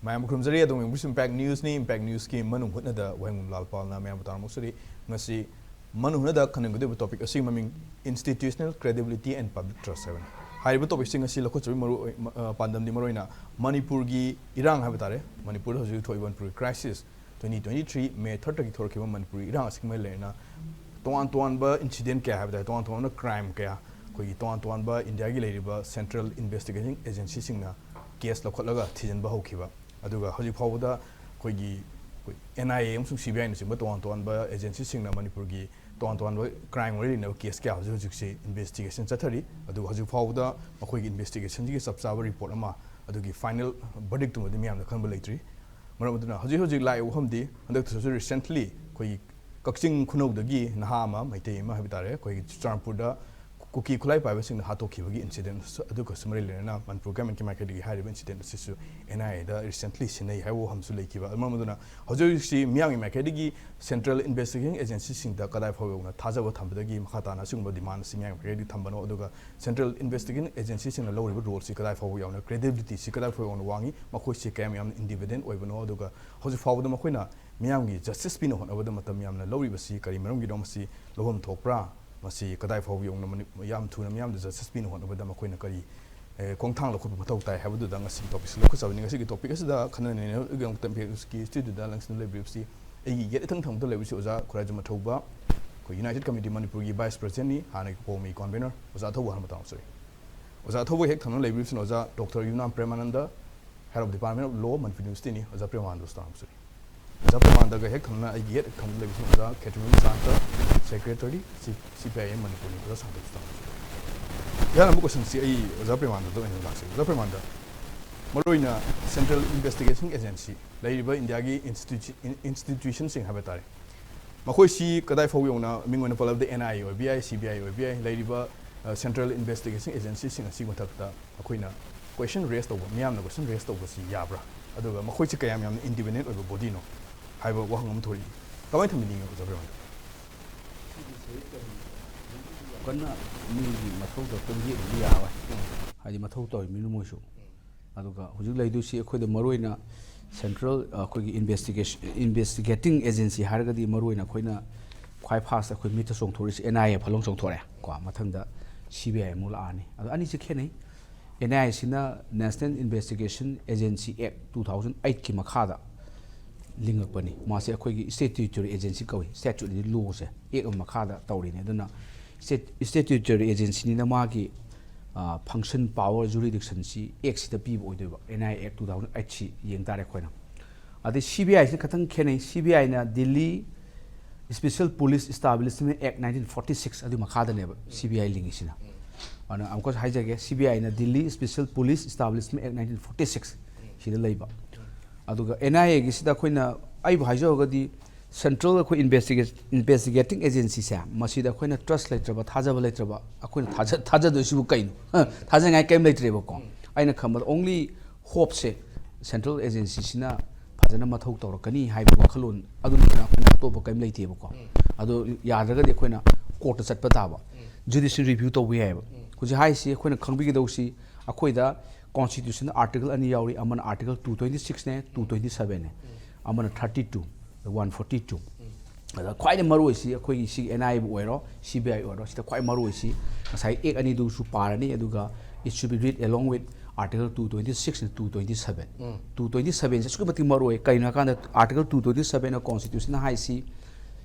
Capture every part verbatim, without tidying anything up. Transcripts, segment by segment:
ꯃꯌꯥꯝꯕꯨ ꯈꯨꯔꯨꯝꯖꯔꯤ꯫ ꯑꯗꯣꯝ ꯌꯦꯡꯕꯤꯔꯤꯁꯤ Impact Newsꯅꯤ꯫ Impact Newsꯀꯤ ꯃꯅꯨꯡ ꯍꯨꯠꯅꯗ ꯋꯥꯍꯦꯡꯕꯝ ꯂꯥꯜꯄꯥꯜꯅ ꯃꯌꯥꯝꯕꯨ ꯇꯥꯔꯝꯃꯛꯆꯔꯤ꯫ ꯉꯁꯤ ꯃꯅꯨꯡ ꯍꯨꯠꯅꯗ ꯈꯟꯅꯒꯗꯧꯔꯤꯕ topic ꯑꯁꯤꯒꯤ ꯃꯃꯤꯡ Institutional Credibility and Public Trust ꯍꯥꯏꯕꯅꯤ꯫ ꯍꯥꯏꯔꯤꯕ topicꯁꯤ ꯉꯁꯤ ꯂꯧꯈꯠꯆꯕꯒꯤ ꯃꯔꯨ ꯑꯣꯏ-, ꯃ-, ꯑ, ꯄꯥꯟꯗꯝꯗꯤ ꯃꯔꯨꯑꯣꯏꯅ ꯃꯅꯤꯄꯨꯔꯒꯤ ꯏꯔꯥꯡ ꯍꯥꯏꯕ ꯇꯥꯔꯦ, ꯃꯅꯤꯄꯨꯔꯗ ꯍꯧꯖꯤꯛ ꯊꯣꯛꯏꯕ ꯃꯅꯤꯄꯨꯔꯒꯤ crisis, twenty twenty three May thirdꯇꯒꯤ ꯊꯣꯛꯂꯛꯈꯤꯕ ꯃꯅꯤꯄꯨꯔꯒꯤ ꯏꯔꯥꯡ ꯑꯁꯤꯒꯤ ꯃꯔꯤ ꯂꯩꯅꯅ ꯇꯣꯉꯥꯟ ꯇꯣꯉꯥꯟꯕ incident ꯀꯌꯥ ꯍꯥꯏꯕ ꯇꯥꯔꯦ, ꯇꯣꯉꯥꯟ ꯇꯣꯉꯥꯟꯕ crime ꯀꯌꯥ ꯑꯩꯈꯣꯏꯒꯤ ꯇꯣꯉꯥꯟ ꯇꯣꯉꯥꯟꯕ ꯏꯟꯗꯤꯌꯥꯒꯤ ꯂꯩꯔꯤꯕ central investigating agencyꯁꯤꯡꯅ case ꯂꯧꯈꯠꯂꯒ ꯊꯤꯖꯤꯟꯕ ꯍꯧꯈꯤꯕ, ꯑꯗꯨꯒ ꯍꯧꯖꯤꯛ ꯐꯥꯎꯕꯗ ꯑꯩꯈꯣꯏꯒꯤ, ꯑꯩꯈꯣꯏ NIA ꯑꯃꯁꯨꯡ CBIꯅꯆꯤꯡꯕ ꯇꯣꯉꯥꯟ ꯇꯣꯉꯥꯟꯕ agencyꯁꯤꯡꯅ ꯃꯅꯤꯄꯨꯔꯒꯤ ꯇꯣꯉꯥꯟ ꯇꯣꯉꯥꯟꯕ crime ꯃꯔꯤ ꯂꯩꯅꯕ case ꯀꯌꯥ ꯍꯧꯖꯤꯛ ꯍꯧꯖꯤꯛꯁꯤ investigation ꯆꯠꯊꯔꯤ꯫ ꯑꯗꯨꯒ ꯍꯧꯖꯤꯛ ꯐꯥꯎꯕꯗ ꯃꯈꯣꯏꯒꯤ investigationꯁꯤꯒꯤ ꯆꯞ ꯆꯥꯕ report ꯑꯃ, ꯑꯗꯨꯒꯤ final verdictꯇꯨꯃꯗꯤ ꯃꯤꯌꯥꯝꯅ ꯈꯪꯕ ꯂꯩꯇ꯭ꯔꯤ꯫ ꯃꯔꯝ ꯑꯗꯨꯅ ꯍꯧꯖꯤꯛ ꯍꯧꯖꯤꯛ ꯂꯥꯛꯏꯕ ꯋꯥꯐꯝꯗꯤ ꯍꯟꯗꯛꯇꯁꯨ recently ꯑꯩꯈꯣꯏꯒꯤ ꯀꯛꯆꯤꯡ ꯈꯨꯅꯧꯗꯒꯤ ꯅꯍꯥ ꯑꯃ, ꯃꯩꯇꯩ ꯑꯃ ꯍꯥꯏꯕ ꯇꯥꯔꯦ, ꯑꯩꯈꯣꯏꯒꯤ ꯆꯨꯔꯆꯥꯟꯄꯨꯔꯗ ꯀꯨꯀꯤ ꯈꯨꯠꯂꯥꯏ ꯄꯥꯏꯕꯁꯤꯡꯅ ꯍꯥꯠꯇꯣꯛꯈꯤꯕꯒꯤ incident ꯑꯗꯨꯒꯁꯨ ꯃꯔꯤ ꯂꯩꯅꯅ ꯃꯅꯤꯄꯨꯔ governmentꯀꯤ ꯃꯥꯏꯀꯩꯗꯒꯤ ꯍꯥꯏꯔꯤꯕ incident ꯑꯁꯤꯁꯨ NIAꯗ recently ꯁꯤꯟꯅꯩ ꯍꯥꯏꯕ ꯋꯥꯐꯝꯁꯨ ꯂꯩꯈꯤꯕ꯫ ꯃꯔꯝ ꯑꯗꯨꯅ ꯍꯧꯖꯤꯛ ꯍꯧꯖꯤꯛꯁꯤ ꯃꯤꯌꯥꯝꯒꯤ ꯃꯥꯏꯀꯩꯗꯒꯤ central investigating agencyꯁꯤꯡꯗ ꯀꯗꯥꯏ ꯐꯥꯎ ꯌꯧꯅ ꯊꯥꯖꯕ ꯊꯝꯕꯗꯒꯤ ꯃꯈꯥ ꯇꯥꯅ ꯑꯁꯤꯒꯨꯝꯕ demand ꯑꯁꯤ ꯃꯤꯌꯥꯝꯒꯤ ꯃꯥꯏꯀꯩꯗꯒꯤ ꯊꯝꯕꯅꯣ, ꯑꯗꯨꯒ central investigating agencyꯁꯤꯡꯅ ꯂꯧꯔꯤꯕ roleꯁꯤ ꯀꯗꯥꯏ ꯐꯥꯎꯕ ꯌꯧꯅ, credibilityꯁꯤ ꯀꯗꯥꯏ ꯐꯥꯎ ꯌꯧꯅ ꯋꯥꯡꯉꯤ, ꯃꯈꯣꯏꯁꯤ ꯀꯌꯥꯝ ꯌꯥꯝꯅ independent ꯑꯣꯏꯕꯅꯣ, ꯑꯗꯨꯒ ꯍꯧꯖꯤꯛ ꯐꯥꯎꯕꯗ ꯃꯈꯣꯏꯅ ꯃꯤꯌꯥꯝꯒꯤ justice ꯄꯤꯅ ꯍꯣꯠꯅꯕꯗ ꯃꯇꯝ ꯌꯥꯝꯅ ꯂꯧꯔꯤꯕꯁꯤ ꯀꯔꯤ ꯃꯔꯝꯒꯤꯅꯣ? ꯃꯁꯤ ꯂꯧꯐꯝ ꯊꯣꯛꯄ꯭ꯔꯥ? ꯃꯁꯤ ꯀꯗꯥꯏ ꯐꯥꯎꯕ ꯌꯧꯅ ꯃꯅꯤ-, ꯌꯥꯝ ꯊꯨꯅ ꯃꯤꯌꯥꯝꯗ justice ꯄꯤꯅ ꯍꯣꯠꯅꯕꯗ ꯃꯈꯣꯏꯅ ꯀꯔꯤ, ꯑꯦ, ꯈꯣꯡꯊꯥꯡ ꯂꯧꯈꯠꯄ ꯃꯊꯧ ꯇꯥꯏ ꯍꯥꯏꯕꯗꯨꯗ ꯉꯁꯤꯒꯤ topicꯁꯤ ꯂꯧꯈꯠꯆꯕꯅꯤ꯫ ꯉꯁꯤꯒꯤ topic ꯑꯁꯤꯗ ꯈꯟꯅ ꯅꯩꯅꯕꯒꯤꯗꯃꯛꯇ Impact Newsꯀꯤ studioꯗ ꯂꯪꯁꯤꯟꯗꯨꯅ ꯂꯩꯕꯤꯔꯤꯕꯁꯤ ꯑꯩꯒꯤ ꯌꯦꯠ ꯏꯊꯪ ꯊꯪꯕꯗ ꯂꯩꯕꯁꯤ ꯑꯣꯖꯥ ꯈꯨꯔꯥꯏꯖꯝ ꯑꯊꯧꯕ, ꯑꯩꯈꯣꯏ United Committee ꯃꯅꯤꯄꯨꯔꯒꯤ vice presidentꯅꯤ, ꯍꯥꯟꯅꯒꯤ ꯀꯣꯃꯤ convener ꯑꯣꯖꯥ ꯑꯊꯧꯕ ꯍꯥꯟꯅ ꯃꯇꯥꯡ ꯆꯥꯔꯤ꯫ ꯑꯣꯖꯥ ꯑꯊꯧꯕ ꯍꯦꯛ ꯊꯪꯅ ꯂꯩꯕꯤꯔꯤꯕꯁꯤꯅ ꯑꯣꯖꯥ doctor Yumnam Premananda, Head of Department of Law, Manipur Universityꯅꯤ꯫ ꯑꯣꯖꯥ ꯄ꯭ꯔꯦꯃꯥꯅꯟꯗ ꯇꯥꯔꯝꯕꯁꯨ ꯌꯥꯏ꯫ ꯑꯣꯖꯥ ꯄ꯭ꯔꯦꯃꯥꯅꯟꯗꯒ ꯍꯦꯛ ꯊꯪꯅꯅ ꯑꯩꯒꯤ ꯍꯦꯛ ꯊꯪꯅ ꯂꯩꯕꯁꯤꯅ ꯑꯣꯖꯥ ꯈꯦꯇ꯭ꯔꯤꯃꯌꯨꯝ ꯁꯥꯟꯇ, Secretary, C-, CPIM ꯃꯅꯤꯄꯨꯔꯅꯤ꯫ ꯑꯣꯖꯥ ꯁꯥꯟꯇꯁꯨ ꯇꯥꯔꯝꯕꯁꯨ ꯌꯥꯏ꯫ ꯏꯍꯥꯟ ꯍꯥꯟꯕ questionꯁꯤ ꯑꯩ ꯑꯣꯖꯥ ꯄ꯭ꯔꯦꯃꯥꯅꯟꯗꯗ ꯑꯣꯏꯅ ꯂꯥꯛꯆꯒꯦ꯫ ꯑꯣꯖꯥ ꯄ꯭ꯔꯦꯃꯥꯅꯟꯗ, ꯃꯔꯨꯑꯣꯏꯅ central investigating agency ꯂꯩꯔꯤꯕ ꯏꯟꯗꯤꯌꯥꯒꯤ institu-, institutionꯁꯤꯡ ꯍꯥꯏꯕ ꯇꯥꯔꯦ, ꯃꯈꯣꯏꯁꯤ ꯀꯗꯥꯏ ꯐꯥꯎ ꯌꯧꯅ, ꯃꯤꯡ ꯑꯣꯏꯅ ꯄꯜꯂꯕꯗ NIA ꯑꯣꯏꯕ ꯌꯥꯏ, CBI ꯑꯣꯏꯕ ꯌꯥꯏ, ꯂꯩꯔꯤꯕ, ꯑ, central investigating agencyꯁꯤꯡ ꯑꯁꯤꯒꯤ ꯃꯊꯛꯇ ꯑꯩꯈꯣꯏꯅ question raise ꯇꯧꯕ, ꯃꯤꯌꯥꯝꯅ question raise ꯇꯧꯕꯁꯤ ꯌꯥꯕ꯭ꯔꯥ? ꯑꯗꯨꯒ ꯃꯈꯣꯏꯁꯤ ꯀꯌꯥꯝ ꯌꯥꯝꯅ independent ꯑꯣꯏꯕ bodyꯅꯣ ꯍꯥꯏꯕ ꯋꯥꯍꯪ ꯑꯃ ꯊꯣꯛꯂꯛꯏ꯫ ꯀꯃꯥꯏꯅ ꯊꯝꯕꯤꯅꯤꯡꯉꯤ, ꯑꯣꯖꯥ ꯄ꯭ꯔꯦꯃꯥꯅꯟꯗ? ꯁꯤꯒꯤꯁꯦ ꯀꯔꯤ, ꯌꯥꯝ ꯀꯟꯅ ꯃꯤꯒꯤ ꯃꯊꯧꯗ ꯀꯣꯟꯖꯦꯠꯅꯗꯤ ꯌꯥꯔꯣꯏ꯫ ꯍꯥꯏꯗꯤ ꯃꯊꯧ ꯇꯧꯔꯤꯕꯅꯤꯅ ꯃꯣꯏꯁꯨ꯫ ꯑꯗꯨꯒ ꯍꯧꯖꯤꯛ ꯂꯩꯗꯣꯏꯁꯤ ꯑꯩꯈꯣꯏꯗ ꯃꯔꯨꯑꯣꯏꯅ ꯁꯦꯟꯇ꯭ꯔꯦꯜ ꯑꯩꯈꯣꯏꯒꯤ ꯏꯟꯚꯦꯁꯇꯤꯒꯦꯁꯟ ꯏꯟꯚꯦꯁꯇꯤꯒꯦꯇꯤꯡ ꯑꯦꯖꯦꯟꯁꯤ ꯍꯥꯏꯔꯒꯗꯤ ꯃꯔꯨꯑꯣꯏꯅ ꯑꯩꯈꯣꯏꯅ ꯈ꯭ꯋꯥꯏ ꯐꯥꯔꯁ ꯑꯩꯈꯣꯏ ꯃꯤꯠꯇ ꯆꯣꯡꯊꯣꯔꯛꯏꯁꯤ ꯑꯦꯟ ꯑꯥꯏ ꯑꯦ ꯐꯠꯂꯥꯎ ꯆꯣꯡꯊꯣꯔꯛꯑꯦ ꯀꯣ꯫ ꯃꯊꯪꯗ ꯁꯤ ꯕꯤ ꯑꯥꯏ ꯑꯃꯨꯛ ꯂꯥꯛꯑꯅꯤ꯫ ꯑꯗꯣ ꯑꯅꯤꯁꯤ ꯈꯦꯠꯅꯩ꯫ ꯑꯦꯟ ꯑꯥꯏ ꯑꯦꯁꯤꯅ National Investigation Agency Act two thousand eight ꯀꯤ ꯃꯈꯥꯗ ꯂꯤꯡꯉꯛꯄꯅꯤ꯫ ꯃꯥꯁꯦ ꯑꯩꯈꯣꯏꯒꯤ statutory agency ꯀꯧꯏ꯫ Statuteꯗꯤ ꯂꯣꯁꯦ ꯑꯦꯛ ꯑꯃ ꯃꯈꯥꯗ ꯇꯧꯔꯤꯅꯤ꯫ ꯑꯗꯨꯅ state statutory agencyꯅꯤꯅ ꯃꯥꯒꯤ ꯐꯪꯁꯟ, ꯄꯥꯋꯔ, ꯖꯨꯔꯤꯗꯤꯛꯁꯟꯁꯤ ꯑꯦꯛꯁꯤꯗ ꯄꯤꯕ ꯑꯣꯏꯗꯣꯏꯕ꯫ N I A act two thousand eight ꯁꯤ ꯌꯦꯡ ꯇꯥꯔꯦ ꯑꯩꯈꯣꯏꯅ꯫ ꯑꯗꯩ ꯁꯤ ꯕꯤ ꯑꯥꯏꯁꯤꯅ ꯈꯤꯇꯪ ꯈꯦꯠꯅꯩ꯫ ꯁꯤ ꯕꯤ ꯑꯥꯏꯅ Delhi Special Police Establishment Act nineteen forty six ꯑꯗꯨ ꯃꯈꯥꯗꯅꯦꯕ ꯁꯤ ꯕꯤ ꯑꯥꯏ ꯂꯤꯡꯉꯤꯁꯤꯅ꯫ ꯑꯗꯨꯅ ꯑꯃꯨꯛꯀꯁꯨ ꯍꯥꯏꯖꯒꯦ, ꯁꯤ ꯕꯤ ꯑꯥꯏꯅ Delhi Special Police Establishment Act nineteen forty six ꯁꯤꯗ ꯂꯩꯕ꯫ ꯑꯗꯨꯒ ꯑꯦꯟ ꯑꯥꯏ ꯑꯦꯒꯤꯁꯤꯗ ꯑꯩꯈꯣꯏꯅ, ꯑꯩꯕꯨ ꯍꯥꯏꯖꯧꯔꯒꯗꯤ, ꯁꯦꯟꯇ꯭ꯔꯦꯜ ꯑꯩꯈꯣꯏ ꯏꯟꯚꯦꯁꯇꯤꯒꯦꯁꯟ ꯏꯟꯚꯦꯁꯇꯤꯒꯦꯇꯤꯡ ꯑꯦꯖꯦꯟꯁꯤꯁꯦ ꯃꯁꯤꯗ ꯑꯩꯈꯣꯏꯅ ꯇ꯭ꯔꯁ ꯂꯩꯇ꯭ꯔꯕ, ꯊꯥꯖꯕ ꯂꯩꯇ꯭ꯔꯕ, ꯑꯩꯈꯣꯏꯅ ꯊꯥꯖ ꯊꯥꯖꯗꯣꯏꯁꯤꯕꯨ ꯀꯩꯅꯣ? ꯊꯥꯖꯅꯤꯡꯉꯥꯏ ꯀꯔꯤꯝ ꯂꯩꯇ꯭ꯔꯦꯕꯀꯣ꯫ ꯑꯩꯅ ꯈꯟꯕꯗ ꯑꯣꯡꯂꯤ ꯍꯣꯞꯁꯦ ꯁꯦꯟꯇ꯭ꯔꯦꯜ ꯑꯦꯖꯦꯟꯁꯤꯁꯤꯅ ꯐꯖꯅ ꯃꯊꯧ ꯇꯧꯔꯛꯀꯅꯤ ꯍꯥꯏꯕ ꯋꯥꯈꯜꯂꯣꯟ ꯑꯗꯨ ꯅꯠꯇꯅ ꯑꯩꯈꯣꯏꯅ ꯑꯇꯣꯞꯄ ꯀꯔꯤꯝ ꯂꯩꯇꯦꯕꯀꯣ꯫ ꯑꯗꯣ ꯌꯥꯗ꯭ꯔꯒꯗꯤ ꯑꯩꯈꯣꯏꯅ ꯀꯣꯔꯠꯇ ꯆꯠꯄ ꯇꯥꯕ꯫ ꯖꯨꯗꯤꯁꯤꯌꯦꯜ ꯔꯤꯚ꯭ꯌꯨ ꯇꯧꯕ ꯌꯥꯏꯑꯕ꯫ ꯍꯧꯖꯤꯛ ꯍꯥꯏꯔꯤꯁꯤ ꯑꯩꯈꯣꯏꯅ ꯈꯪꯕꯤꯒꯗꯧꯁꯤ, ꯑꯩꯈꯣꯏꯗ ꯀꯣꯟꯁꯇꯤꯇ꯭ꯌꯨꯁꯟꯗ ꯑꯥꯔꯇꯤꯀꯜ ꯑꯅꯤ ꯌꯥꯎꯔꯤ, ꯑꯃꯅ ꯑꯥꯔꯇꯤꯀꯜ two twenty six ꯅꯦ, two twenty seven ꯅꯦ, ꯑꯃꯅ thirty two, one forty two꯫ ꯑꯗ ꯈ꯭ꯋꯥꯏꯗꯒꯤ ꯃꯔꯨ ꯑꯣꯏꯁꯤ ꯑꯩꯈꯣꯏꯒꯤ ꯁꯤ ꯑꯦꯟ ꯑꯥꯏ ꯑꯦꯕꯨ ꯑꯣꯏꯔꯣ, ꯁꯤ ꯕꯤ ꯑꯥꯏ ꯑꯣꯏꯔꯣ, ꯁꯤꯗ ꯈ꯭ꯋꯥꯏ ꯃꯔꯨ ꯑꯣꯏꯁꯤ ꯉꯁꯥꯏ ꯑꯦꯛ ꯑꯅꯤꯗꯨꯁꯨ ꯄꯥꯔꯅꯤ, ꯑꯗꯨꯒ it should be read along with Article two twenty six and two twenty seven꯫ Two twenty seven ꯁꯦ ꯑꯁꯨꯛꯀꯤ ꯃꯇꯤꯛ ꯃꯔꯨ ꯑꯣꯏ꯫ ꯀꯩꯅꯣ ꯍꯥꯏꯀꯥꯟꯗ ꯑꯥꯔꯇꯤꯀꯜ two twenty seven ꯅ ꯀꯣꯟꯁꯇꯤꯇ꯭ꯌꯨꯁꯟꯅ ꯍꯥꯏꯁꯤ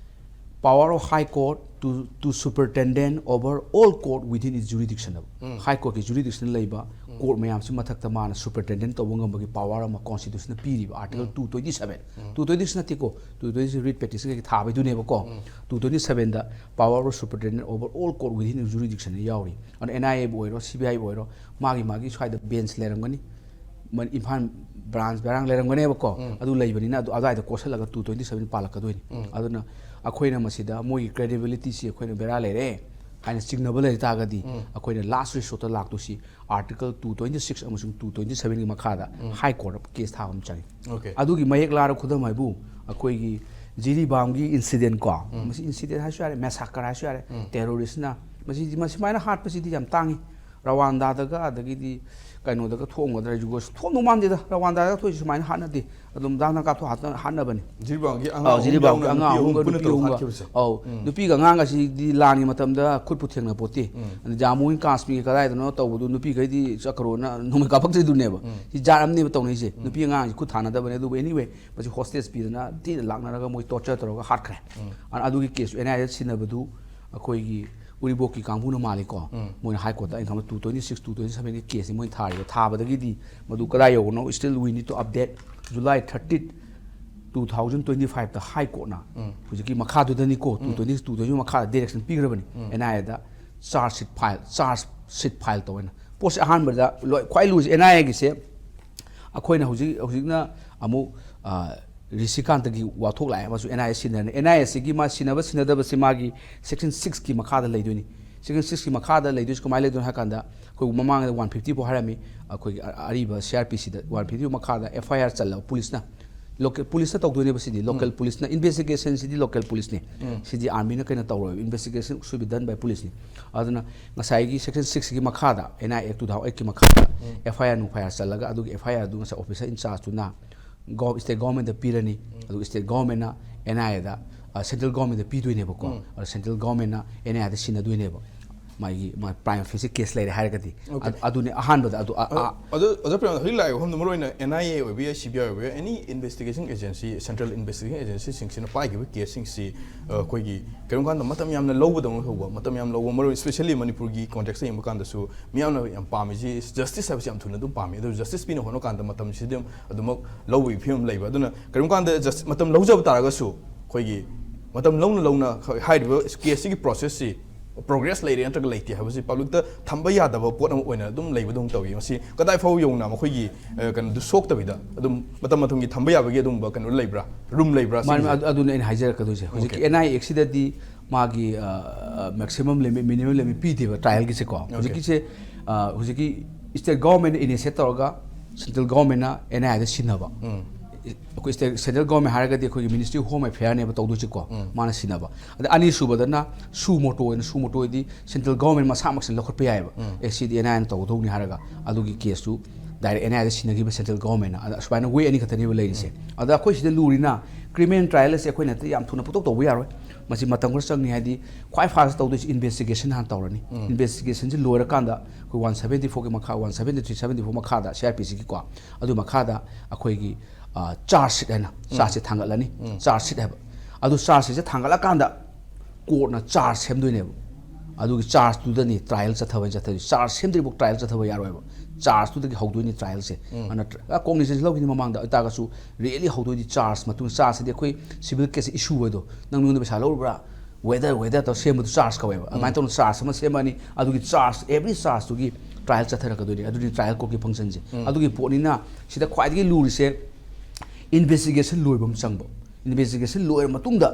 power of High Court to to superintend over all court within its jurisdiction ꯍꯥꯏꯕ꯫ ꯍꯥꯏ ꯀꯣꯔꯠꯀꯤ ꯖꯨꯔꯤꯗꯤꯛꯁꯟ ꯂꯩꯕ ꯀꯣꯔꯠ ꯃꯌꯥꯝꯁꯤ ꯃꯊꯛꯇ ꯃꯥꯅ ꯁꯨꯄꯔꯤꯟꯇꯦꯟꯗꯦꯟ ꯇꯧꯕ ꯉꯝꯕꯒꯤ ꯄꯋꯥꯔ ꯑꯃ ꯀꯣꯟꯁꯇꯤꯇ꯭ꯌꯨꯁꯟꯅ ꯄꯤꯔꯤꯕ article two twenty seven꯫ Two twenty six ꯅꯠꯇꯦꯀꯣ, two twenty six read petition ꯀꯩꯀꯩ ꯊꯥꯕꯩꯗꯨꯅꯦꯕꯀꯣ꯫ Two twenty seven the power of superintendent over all court within jurisdiction ꯌꯥꯎꯔꯤ꯫ ꯑꯗꯨꯅ ꯑꯦꯟ ꯑꯥꯏ ꯑꯦꯕꯨ ꯑꯣꯏꯔꯣ, ꯁꯤ ꯕꯤ ꯑꯥꯏꯕꯨ ꯑꯣꯏꯔꯣ, ꯃꯥꯒꯤ ꯃꯥꯒꯤ ꯁ꯭ꯋꯥꯏꯗ ꯕꯦꯟꯁ ꯂꯩꯔꯝꯒꯅꯤ꯫ ꯃ- ꯏꯝꯐꯥꯜ ꯕ꯭ꯔꯥꯟꯁ ꯕꯦꯔꯥꯡ ꯂꯩꯔꯝꯒꯅꯦꯕꯀꯣ꯫ ꯑꯗꯨ ꯂꯩꯕꯅꯤꯅ ꯑꯗꯨ ꯑꯗꯨꯋꯥꯏꯗ ꯀꯣꯠꯁꯤꯜꯂꯒ two twenty seven ꯄꯥꯜꯂꯛꯀꯗꯣꯏꯅꯤ꯫ ꯑꯗꯨꯅ ꯑꯩꯈꯣꯏꯅ ꯃꯁꯤꯗ ꯃꯣꯏꯒꯤ ꯀ꯭ꯔꯦꯗꯤꯕꯤꯂꯤꯇꯤꯁꯤ ꯑꯩꯈꯣꯏꯅ ꯕꯦꯔꯥ ꯂꯩꯔꯦ ꯍꯥꯏꯅ ꯆꯤꯡꯅꯕ ꯂꯩ ꯇꯥꯔꯒꯗꯤ ꯑꯩꯈꯣꯏꯅ ꯂꯥꯁ ꯔꯤꯁꯣꯔꯠꯇ ꯂꯥꯛꯇꯣꯏꯁꯤ ꯑꯥꯔꯇꯤꯀꯜ two twenty six ꯑꯃꯁꯨꯡ two twenty seven ꯒꯤ ꯃꯈꯥꯗ ꯍꯥꯏ ꯀꯣꯔꯠꯇ ꯀꯦꯁ ꯊꯥꯕ ꯑꯃ ꯆꯪꯉꯤ꯫ Okay. ꯑꯗꯨꯒꯤ ꯃꯌꯦꯛ ꯂꯥꯔ ꯈꯨꯗꯝ ꯍꯥꯏꯕꯨ ꯑꯩꯈꯣꯏꯒꯤ ꯖꯤꯔꯤꯕꯥꯝꯒꯤ ꯏꯟꯁꯤꯗꯦꯟ ꯀꯣ, ꯃꯁꯤ ꯏꯟꯁꯤꯗꯦꯟ ꯍꯥꯏꯁꯨ ꯌꯥꯔꯦ, ꯃꯦꯁꯥꯀꯔ ꯍꯥꯏꯁꯨ ꯌꯥꯔꯦ, ꯇꯦꯔꯣꯔꯤꯁꯅ ꯃꯁꯤꯗꯤ, ꯃꯁꯤꯃꯥꯏꯅ ꯍꯥꯠꯄꯁꯤꯗꯤ ꯌꯥꯝ ꯇꯥꯡꯉꯤ꯫ ꯔꯋꯥꯟꯗꯥꯗꯒ ꯑꯗꯒꯤꯗꯤ ꯀꯩꯅꯣꯗꯒ ꯊꯣꯛꯑꯝꯒꯗ꯭ꯔꯥ, ꯌꯨꯒꯣꯁ ꯊꯣꯛꯑꯝꯗꯧ ꯃꯥꯟꯗꯦꯗ꯫ ꯔꯋꯥꯟꯗꯥꯗꯒ ꯊꯣꯛꯏꯁꯤ ꯁꯨꯃꯥꯏꯅ ꯍꯥꯠꯅꯗꯦ꯫ ꯑꯗꯨꯝ ꯗꯥꯛꯅ ꯀꯥꯞꯊꯣꯛ ꯍꯥꯠꯅ- ꯍꯥꯠꯅꯕꯅꯤ꯫ ꯖꯤꯔꯤꯕꯥꯝꯒꯤ ꯑꯉꯥꯡ ꯑꯧ, ꯑꯍꯨꯝ ꯖꯤꯔꯤꯕꯥꯝꯒꯤ ꯌꯥꯎꯅ ꯑꯉꯥꯡ ꯅꯨꯄꯤ ꯑꯍꯨꯝ ꯑꯍꯨꯝꯒ ꯄꯨꯟꯅ ꯅꯨꯄꯤ ꯇꯧꯔꯒ ꯑꯍꯨꯝꯒ꯫ ꯍꯥꯠꯈꯤꯕꯁꯦ꯫ ꯑꯧ, ꯅꯨꯄꯤꯒ ꯑꯉꯥꯡꯒꯁꯤꯗꯤ ꯂꯥꯟꯒꯤ ꯃꯇꯝꯗ ꯈꯨꯠꯄꯨ ꯊꯦꯡꯅ ꯄꯣꯠꯇꯦ꯫ ꯑꯗ ꯖꯥꯃꯨ ꯍꯣꯏ ꯀꯥꯁꯃꯤꯔꯒꯤ ꯀꯗꯥꯏꯗꯅꯣ ꯇꯧꯕꯗꯨ ꯅꯨꯄꯤꯈꯩꯗꯤ ꯆꯠꯈ꯭ꯔꯣꯅ ꯅꯣꯡꯃꯩ ꯀꯥꯞꯄꯛꯇ꯭ꯔꯤꯗꯨꯅꯦꯕ꯫ ꯁꯤ ꯖꯥꯠ ꯑꯃꯅꯦꯕ ꯇꯧꯅꯩꯁꯦ꯫ ꯅꯨꯄꯤ ꯑꯉꯥꯡꯁꯤ ꯈꯨꯠ ꯊꯥꯅꯗꯕꯅꯦ꯫ ꯑꯗꯨꯕꯨ anyway, ꯃꯁꯤ hostage ꯄꯤꯗꯅ ꯊꯤꯅ ꯂꯥꯛꯅꯔꯒ ꯃꯣꯏ torture ꯇꯧꯔꯒ ꯍꯥꯠꯈ꯭ꯔꯦ꯫ ꯑꯗꯨꯅ ꯑꯗꯨꯒꯤ case ꯑꯦꯟ ꯑꯥꯏ ꯑꯦꯗ ꯁꯤꯟꯅꯕꯗꯨ ꯑꯩꯈꯣꯏꯒꯤ ꯎꯔꯤꯕꯣꯛꯀꯤ ꯀꯥꯡꯕꯨꯅ ꯃꯥꯜꯂꯤꯀꯣ꯫ ꯃꯣꯏꯅ High Courtꯇ ꯑꯩꯅ ꯈꯪꯕ two twenty six, two twenty sevenꯒꯤ caseꯁꯤ ꯃꯣꯏꯅ ꯊꯥꯔꯤꯕ꯫ ꯊꯥꯕꯗꯒꯤꯗꯤ ꯃꯗꯨ ꯀꯗꯥꯏ ꯌꯧꯕꯅꯣ, still we need to update꯫ July thirty, two thousand twenty fiveꯇ High Courtꯅ ꯍꯧꯖꯤꯛꯀꯤ ꯃꯈꯥꯗꯨꯗꯅꯤꯀꯣ, two twenty, two twenty ꯃꯈꯥꯗ direction ꯄꯤꯈ꯭ꯔꯕꯅꯤ꯫ ꯑꯦꯟ ꯑꯥꯏ ꯑꯦꯗ charge sheet file, charge sheet file ꯇꯧꯋꯦꯅ꯫ ꯄꯣꯠꯁꯦ ꯑꯍꯥꯟꯕꯗ ꯂꯣꯏ, ꯈ꯭ꯋꯥꯏ ꯂꯨꯔꯤꯁꯦ ꯑꯦꯟ ꯑꯥꯏ ꯑꯦꯒꯤꯁꯦ꯫ ꯑꯩꯈꯣꯏꯅ ꯍꯧꯖꯤꯛ, ꯍꯧꯖꯤꯛꯅ ꯑꯃꯨꯛ, ꯑ, ꯔꯤꯁꯤꯀꯥꯟꯇꯒꯤ ꯋꯥꯊꯣꯛ ꯂꯥꯛꯑꯦ꯫ ꯑꯃꯁꯨ ꯑꯦꯟ ꯑꯥꯏ ꯑꯦ ꯁꯤꯟꯅꯔꯅꯤ꯫ ꯑꯦꯟ ꯑꯥꯏ ꯑꯦꯁꯤꯒꯤ ꯃꯥ ꯁꯤꯟꯅꯕ ꯁꯤꯟꯅꯗꯕꯁꯤ ꯃꯥꯒꯤ section sixꯀꯤ ꯃꯈꯥꯗ ꯂꯩꯗꯣꯏꯅꯤ꯫ Section sixꯀꯤ ꯃꯈꯥꯗ ꯂꯩꯗꯣꯏꯁꯤ ꯀꯃꯥꯏꯅ ꯂꯩꯗꯣꯏꯅꯣ ꯍꯥꯏ ꯀꯥꯟꯗ, ꯑꯩꯈꯣꯏ ꯃꯃꯥꯡꯗ one fifty ꯐꯥꯎ ꯍꯥꯏꯔꯝꯃꯤ꯫ ꯑꯩꯈꯣꯏꯒꯤ ꯑ-, ꯑꯔꯤꯕ ꯁꯤ ꯑꯥꯔ ꯄꯤ ꯁꯤꯗ one fifty ꯃꯈꯥꯗ ꯑꯦꯐ ꯑꯥꯏ ꯑꯥꯔ ꯆꯜꯂꯕ ꯄꯨꯂꯤꯁꯅ, local ꯄꯨꯂꯤꯁꯅ ꯇꯧꯗꯣꯏꯅꯦꯕ ꯁꯤꯗꯤ꯫ Local ꯄꯨꯂꯤꯁꯅ, investigationꯁꯤꯗꯤ local ꯄꯨꯂꯤꯁꯅꯤ꯫ ꯁꯤꯗꯤ ꯑꯥꯔꯃꯤꯅ ꯀꯩꯅꯣ ꯇꯧꯔꯣꯏꯕ꯫ Investigation should be done by ꯄꯨꯂꯤꯁꯅꯤ꯫ ꯑꯗꯨꯅ ꯉꯁꯥꯏꯒꯤ section sixꯀꯤ ꯃꯈꯥꯗ, N I A two thousand eightꯀꯤ ꯃꯈꯥꯗ ꯑꯦꯐ ꯑꯥꯏ ꯑꯥꯔ ꯅꯨꯡ ꯑꯦꯐ ꯑꯥꯏ ꯑꯥꯔ ꯑꯗꯨ ꯉꯁꯥꯏ officer in chargeꯇꯨꯅ gov-, state governmentꯇ ꯄꯤꯔꯅꯤ꯫ ꯑꯗꯨꯒ state governmentꯅ ꯑꯦꯟ ꯑꯥꯏ ꯑꯦꯗ, ꯑ, central governmentꯇ ꯄꯤꯗꯣꯏꯅꯦꯕꯀꯣ꯫ ꯑꯗ central governmentꯅ ꯑꯦꯟ ꯑꯥꯏ ꯑꯦꯗ ꯁꯤꯟꯅꯗꯣꯏꯅꯦꯕ꯫ ꯃꯥꯒꯤ, ꯃꯥ prima facie case ꯂꯩꯔꯦ ꯍꯥꯏꯔꯒꯗꯤ꯫ Okay. ꯑ-, ꯑꯗꯨꯅꯦ ꯑꯍꯥꯟꯕꯗ ꯑꯗꯨ, ꯑ-, ꯑ-, ꯑꯗꯣ ꯑꯣꯖꯥ ꯄ꯭ꯔꯦꯝ, ꯍꯧꯖꯤꯛ ꯂꯥꯛꯏꯕ ꯃꯐꯝꯗ ꯃꯔꯨꯑꯣꯏꯅ ꯑꯦꯟ ꯑꯥꯏ ꯑꯦ ꯑꯣꯏꯕ ꯌꯥꯏ, ꯁꯤ ꯕꯤ ꯑꯥꯏ ꯑꯣꯏꯕ ꯌꯥꯏ, any investigation agency, central investigation agencyꯁꯤꯡꯁꯤꯅ ꯄꯥꯏꯈꯤꯕ caseꯁꯤꯡꯁꯤ, ꯑ, ꯑꯩꯈꯣꯏꯒꯤ ꯀꯔꯤꯒꯨꯝꯕ ꯀꯥꯟꯗ ꯃꯇꯝ ꯌꯥꯝꯅ ꯂꯧꯕꯗꯧꯅ ꯇꯧꯕ, ꯃꯇꯝ ꯌꯥꯝꯅ ꯂꯧꯕ, ꯃꯔꯨ especially ꯃꯅꯤꯄꯨꯔꯒꯤ contextꯇ ꯌꯦꯡꯕ ꯀꯥꯟꯗꯁꯨ ꯃꯤꯌꯥꯝꯅ ꯌꯥꯝ ꯄꯥꯝꯃꯤꯁꯤ justice ꯍꯥꯏꯕꯁꯤ ꯌꯥꯝ ꯊꯨꯅ ꯑꯗꯨꯝ ꯄꯥꯝꯃꯤ꯫ ꯑꯗꯨ justice ꯄꯤꯅ ꯍꯣꯠꯅ ꯀꯥꯟꯗ ꯃꯇꯝꯁꯤꯗꯤ ꯑꯗꯨꯝ ꯑꯗꯨꯃꯛ ꯂꯧꯕꯒꯤ ꯐꯤꯕꯝ ꯂꯩꯕ꯫ ꯑꯗꯨꯅ ꯀꯔꯤꯒꯨꯝꯕ ꯀꯥꯟꯗ just ꯃꯇꯝ ꯂꯧꯖꯕ ꯇꯥꯔꯒꯁꯨ ꯑꯩꯈꯣꯏꯒꯤ ꯃꯇꯝ ꯂꯧꯅ ꯂꯧꯅ ꯍꯥꯏꯔꯤꯕ caseꯁꯤꯒꯤ processꯁꯤ progress ꯂꯩꯔꯦ ꯅꯠꯇ꯭ꯔꯒ ꯂꯩꯇꯦ ꯍꯥꯏꯕꯁꯤ publicꯇ ꯊꯝꯕ ꯌꯥꯗꯕ ꯄꯣꯠ ꯑꯃ ꯑꯣꯏꯅ ꯑꯗꯨꯝ ꯂꯩꯕꯗꯧꯅ ꯇꯧꯏ꯫ ꯃꯁꯤ ꯀꯗꯥꯏ ꯐꯥꯎ ꯌꯧꯅ ꯃꯈꯣꯏꯒꯤ, ꯑ, ꯀꯩꯅꯣꯗꯨ ꯁꯣꯛꯇꯕꯤꯗ ꯑꯗꯨꯝ ꯃꯇꯝ ꯃꯇꯝꯒꯤ ꯊꯝꯕ ꯌꯥꯕꯒꯤ ꯑꯗꯨꯝꯕ ꯀꯩꯅꯣ ꯂꯩꯕ꯭ꯔꯥ, room ꯂꯩꯕ꯭ꯔꯥ? ꯃꯥꯅꯤ, ꯁꯤꯒꯤꯁꯦ? ꯑꯗꯨ-, ꯑꯗꯨꯅꯦ ꯑꯩꯅ ꯍꯥꯏꯖꯔꯛꯀꯗꯣꯏꯁꯦ꯫ ꯍꯧꯖꯤꯛꯀꯤ Okay. ꯑꯦꯟ ꯑꯥꯏ ꯑꯦ ꯑꯦꯛꯁꯤꯗꯗꯤ ꯃꯥꯒꯤ, ꯑ, ꯑ, maximum limit, minimum limit ꯄꯤꯗꯦꯕ trialꯒꯤꯁꯦꯀꯣ꯫ ꯍꯧꯖꯤꯛꯀꯤꯁꯦ, ꯑ, ꯍꯧꯖꯤꯛꯀꯤ state governmentꯅ initiate ꯇꯧꯔꯒ central governmentꯅ ꯑꯦꯟ ꯑꯥꯏ ꯑꯦꯗ ꯁꯤꯟꯅꯕ꯫ ꯑꯩꯈꯣꯏ ꯁꯦꯟꯇ꯭ꯔꯦꯜ ꯒꯣꯔꯃꯦꯟ ꯍꯥꯏꯔꯒꯗꯤ ꯑꯩꯈꯣꯏꯒꯤ ꯃꯤꯅꯤꯁꯇ꯭ꯔꯤ ꯑꯣꯐ ꯍꯣꯝ ꯑꯦꯐꯤꯌꯔꯅꯦꯕ ꯇꯧꯗꯣꯏꯁꯤꯀꯣ, ꯃꯥꯅ ꯁꯤꯟꯅꯕ꯫ ꯑꯗ ꯑꯅꯤꯁꯨꯕꯗꯅ ꯁꯨ ꯃꯣꯇꯣ ꯑꯣꯏꯅ, ꯁꯨ ꯃꯣꯇꯣ ꯍꯥꯏꯗꯤ ꯁꯦꯟꯇ꯭ꯔꯦꯜ ꯒꯣꯔꯃꯦꯟ ꯃꯁꯥꯃꯛꯁꯤꯅ ꯂꯧꯈꯠꯄ ꯌꯥꯏꯑꯕ꯫ ꯑꯦ, ꯁꯤꯗꯤ ꯑꯦꯟ ꯑꯥꯏ ꯑꯦꯅ ꯇꯧꯒꯗꯧꯅꯤ ꯍꯥꯏꯔꯒ ꯑꯗꯨꯒꯤ ꯀꯦꯁꯇꯨ ꯗꯥꯏꯔꯦꯛ ꯑꯦꯟ ꯑꯥꯏ ꯑꯦꯗ ꯁꯤꯟꯅꯈꯤꯕ ꯁꯦꯟꯇ꯭ꯔꯦꯜ ꯒꯣꯔꯃꯦꯟꯅ꯫ ꯑꯗ ꯑꯁꯨꯃꯥꯏꯅ ꯋꯦ ꯑꯅꯤ ꯈꯛꯇꯅꯦꯕ ꯂꯩꯔꯤꯁꯦ꯫ ꯑꯗ ꯑꯩꯈꯣꯏ ꯁꯤꯗ ꯂꯨꯔꯤꯅ ꯀ꯭ꯔꯤꯃꯤꯅꯦꯜ ꯇ꯭ꯔꯥꯏꯌꯦꯜ ꯑꯁꯦ ꯑꯩꯈꯣꯏꯅ ꯍꯦꯛꯇ ꯌꯥꯝ ꯊꯨꯅ ꯄꯨꯇꯧ ꯇꯧꯕ ꯌꯥꯔꯣꯏ꯫ ꯃꯁꯤ ꯃꯇꯝ ꯈꯔ ꯆꯪꯅꯤ, ꯍꯥꯏꯗꯤ ꯈ꯭ꯋꯥꯏ ꯐꯥꯁ ꯇꯧꯗꯣꯏꯁꯤ ꯏꯟꯚꯦꯁꯇꯤꯒꯦꯁꯟ ꯍꯥꯟꯅ ꯇꯧꯔꯅꯤ꯫ ꯏꯟꯚꯦꯁꯇꯤꯒꯦꯁꯟꯁꯤ ꯂꯣꯏꯔꯀꯥꯟꯗ ꯑꯩꯈꯣꯏ ꯋꯥꯟ ꯁꯕꯦꯟꯇꯤ ꯐꯣꯔꯒꯤ ꯃꯈꯥ, one seventy three, seventy four ꯃꯈꯥꯗ ꯁꯤ ꯑꯥꯔ ꯄꯤ ꯁꯤꯒꯤꯀꯣ, ꯑꯗꯨ ꯃꯈꯥꯗ ꯑꯩꯈꯣꯏꯒꯤ ꯆꯥꯔꯖ ꯁꯤꯠ ꯍꯥꯏꯅ, ꯆꯥꯔꯖꯁꯦ ꯊꯥꯡꯒꯠꯂꯅꯤ꯫ ꯆꯥꯔꯖ ꯁꯤꯠ ꯍꯥꯏꯕ꯫ ꯑꯗꯨ ꯆꯥꯔꯖꯁꯤꯁꯦ ꯊꯥꯡꯒꯠꯂꯀꯥꯟꯗ ꯀꯣꯔꯠꯅ ꯆꯥꯔꯖ ꯁꯦꯝꯗꯣꯏꯅꯦꯕ꯫ ꯑꯗꯨꯒꯤ ꯆꯥꯔꯖꯇꯨꯗꯅꯤ ꯇ꯭ꯔꯥꯏꯌꯦꯜ ꯆꯠꯊꯕ ꯍꯥꯏꯅ ꯆꯠꯊꯗꯣꯏꯁꯦ꯫ ꯆꯥꯔꯖ ꯁꯦꯝꯗ꯭ꯔꯤꯐꯥꯎ ꯇ꯭ꯔꯥꯏꯌꯦꯜ ꯆꯠꯊꯕ ꯌꯥꯔꯣꯏꯕ꯫ ꯆꯥꯔꯖꯇꯨꯗꯒꯤ ꯍꯧꯗꯣꯏꯅꯤ ꯇ꯭ꯔꯥꯏꯌꯦꯜꯁꯦ꯫ ꯑꯗꯨꯅ ꯀꯣꯒꯅꯤꯖꯦꯟꯁ ꯂꯧꯈꯤꯅꯤ ꯃꯃꯥꯡꯗ, ꯑꯗꯨ ꯇꯥꯔꯒꯁꯨ ꯔꯤꯌꯦꯂꯤ ꯍꯧꯗꯣꯏꯗꯤ ꯆꯥꯔꯖ ꯃꯇꯨꯡ, ꯆꯥꯔꯖꯁꯤꯗꯤ ꯑꯩꯈꯣꯏ ꯁꯤꯚꯤꯜ ꯀꯦꯁ ꯏꯁꯨ ꯑꯣꯏꯗꯣ, ꯅꯪ ꯃꯤꯉꯣꯟꯗ ꯄꯩꯁꯥ ꯂꯧꯔꯨꯕ꯭ꯔꯥ, ꯋꯦꯗꯔ ꯋꯦꯗꯔ ꯇꯧꯔ ꯁꯦꯝꯕꯗꯨ ꯆꯥꯔꯖ ꯀꯧꯋꯦꯕ꯫ ꯑꯗꯨꯃꯥꯏꯅ ꯇꯧꯅ ꯆꯥꯔꯖ ꯑꯃ ꯁꯦꯝꯃꯅꯤ, ꯑꯗꯨꯒꯤ ꯆꯥꯔꯖ, ꯑꯦꯚ꯭ꯔꯤ ꯆꯥꯔꯖꯇꯨꯒꯤ ꯇ꯭ꯔꯥꯏꯌꯦꯜ ꯆꯠꯊꯔꯛꯀꯗꯣꯏꯅꯤ꯫ ꯑꯗꯨꯅꯤ ꯇ꯭ꯔꯥꯏꯌꯦꯜ ꯀꯣꯔꯠꯀꯤ ꯐꯪꯁꯟꯁꯦ꯫ ꯑꯗꯨꯒꯤ ꯄꯣꯠꯅꯤꯅ ꯁꯤꯗ ꯈ꯭ꯋꯥꯏꯗꯒꯤ ꯂꯨꯔꯤꯁꯦ ꯏꯟꯚꯦꯁꯇꯤꯒꯦꯁꯟ ꯂꯣꯏꯕ ꯑꯃ ꯆꯪꯕ꯫ ꯏꯟꯚꯦꯁꯇꯤꯒꯦꯁꯟ ꯂꯣꯏꯔ ꯃꯇꯨꯡꯗ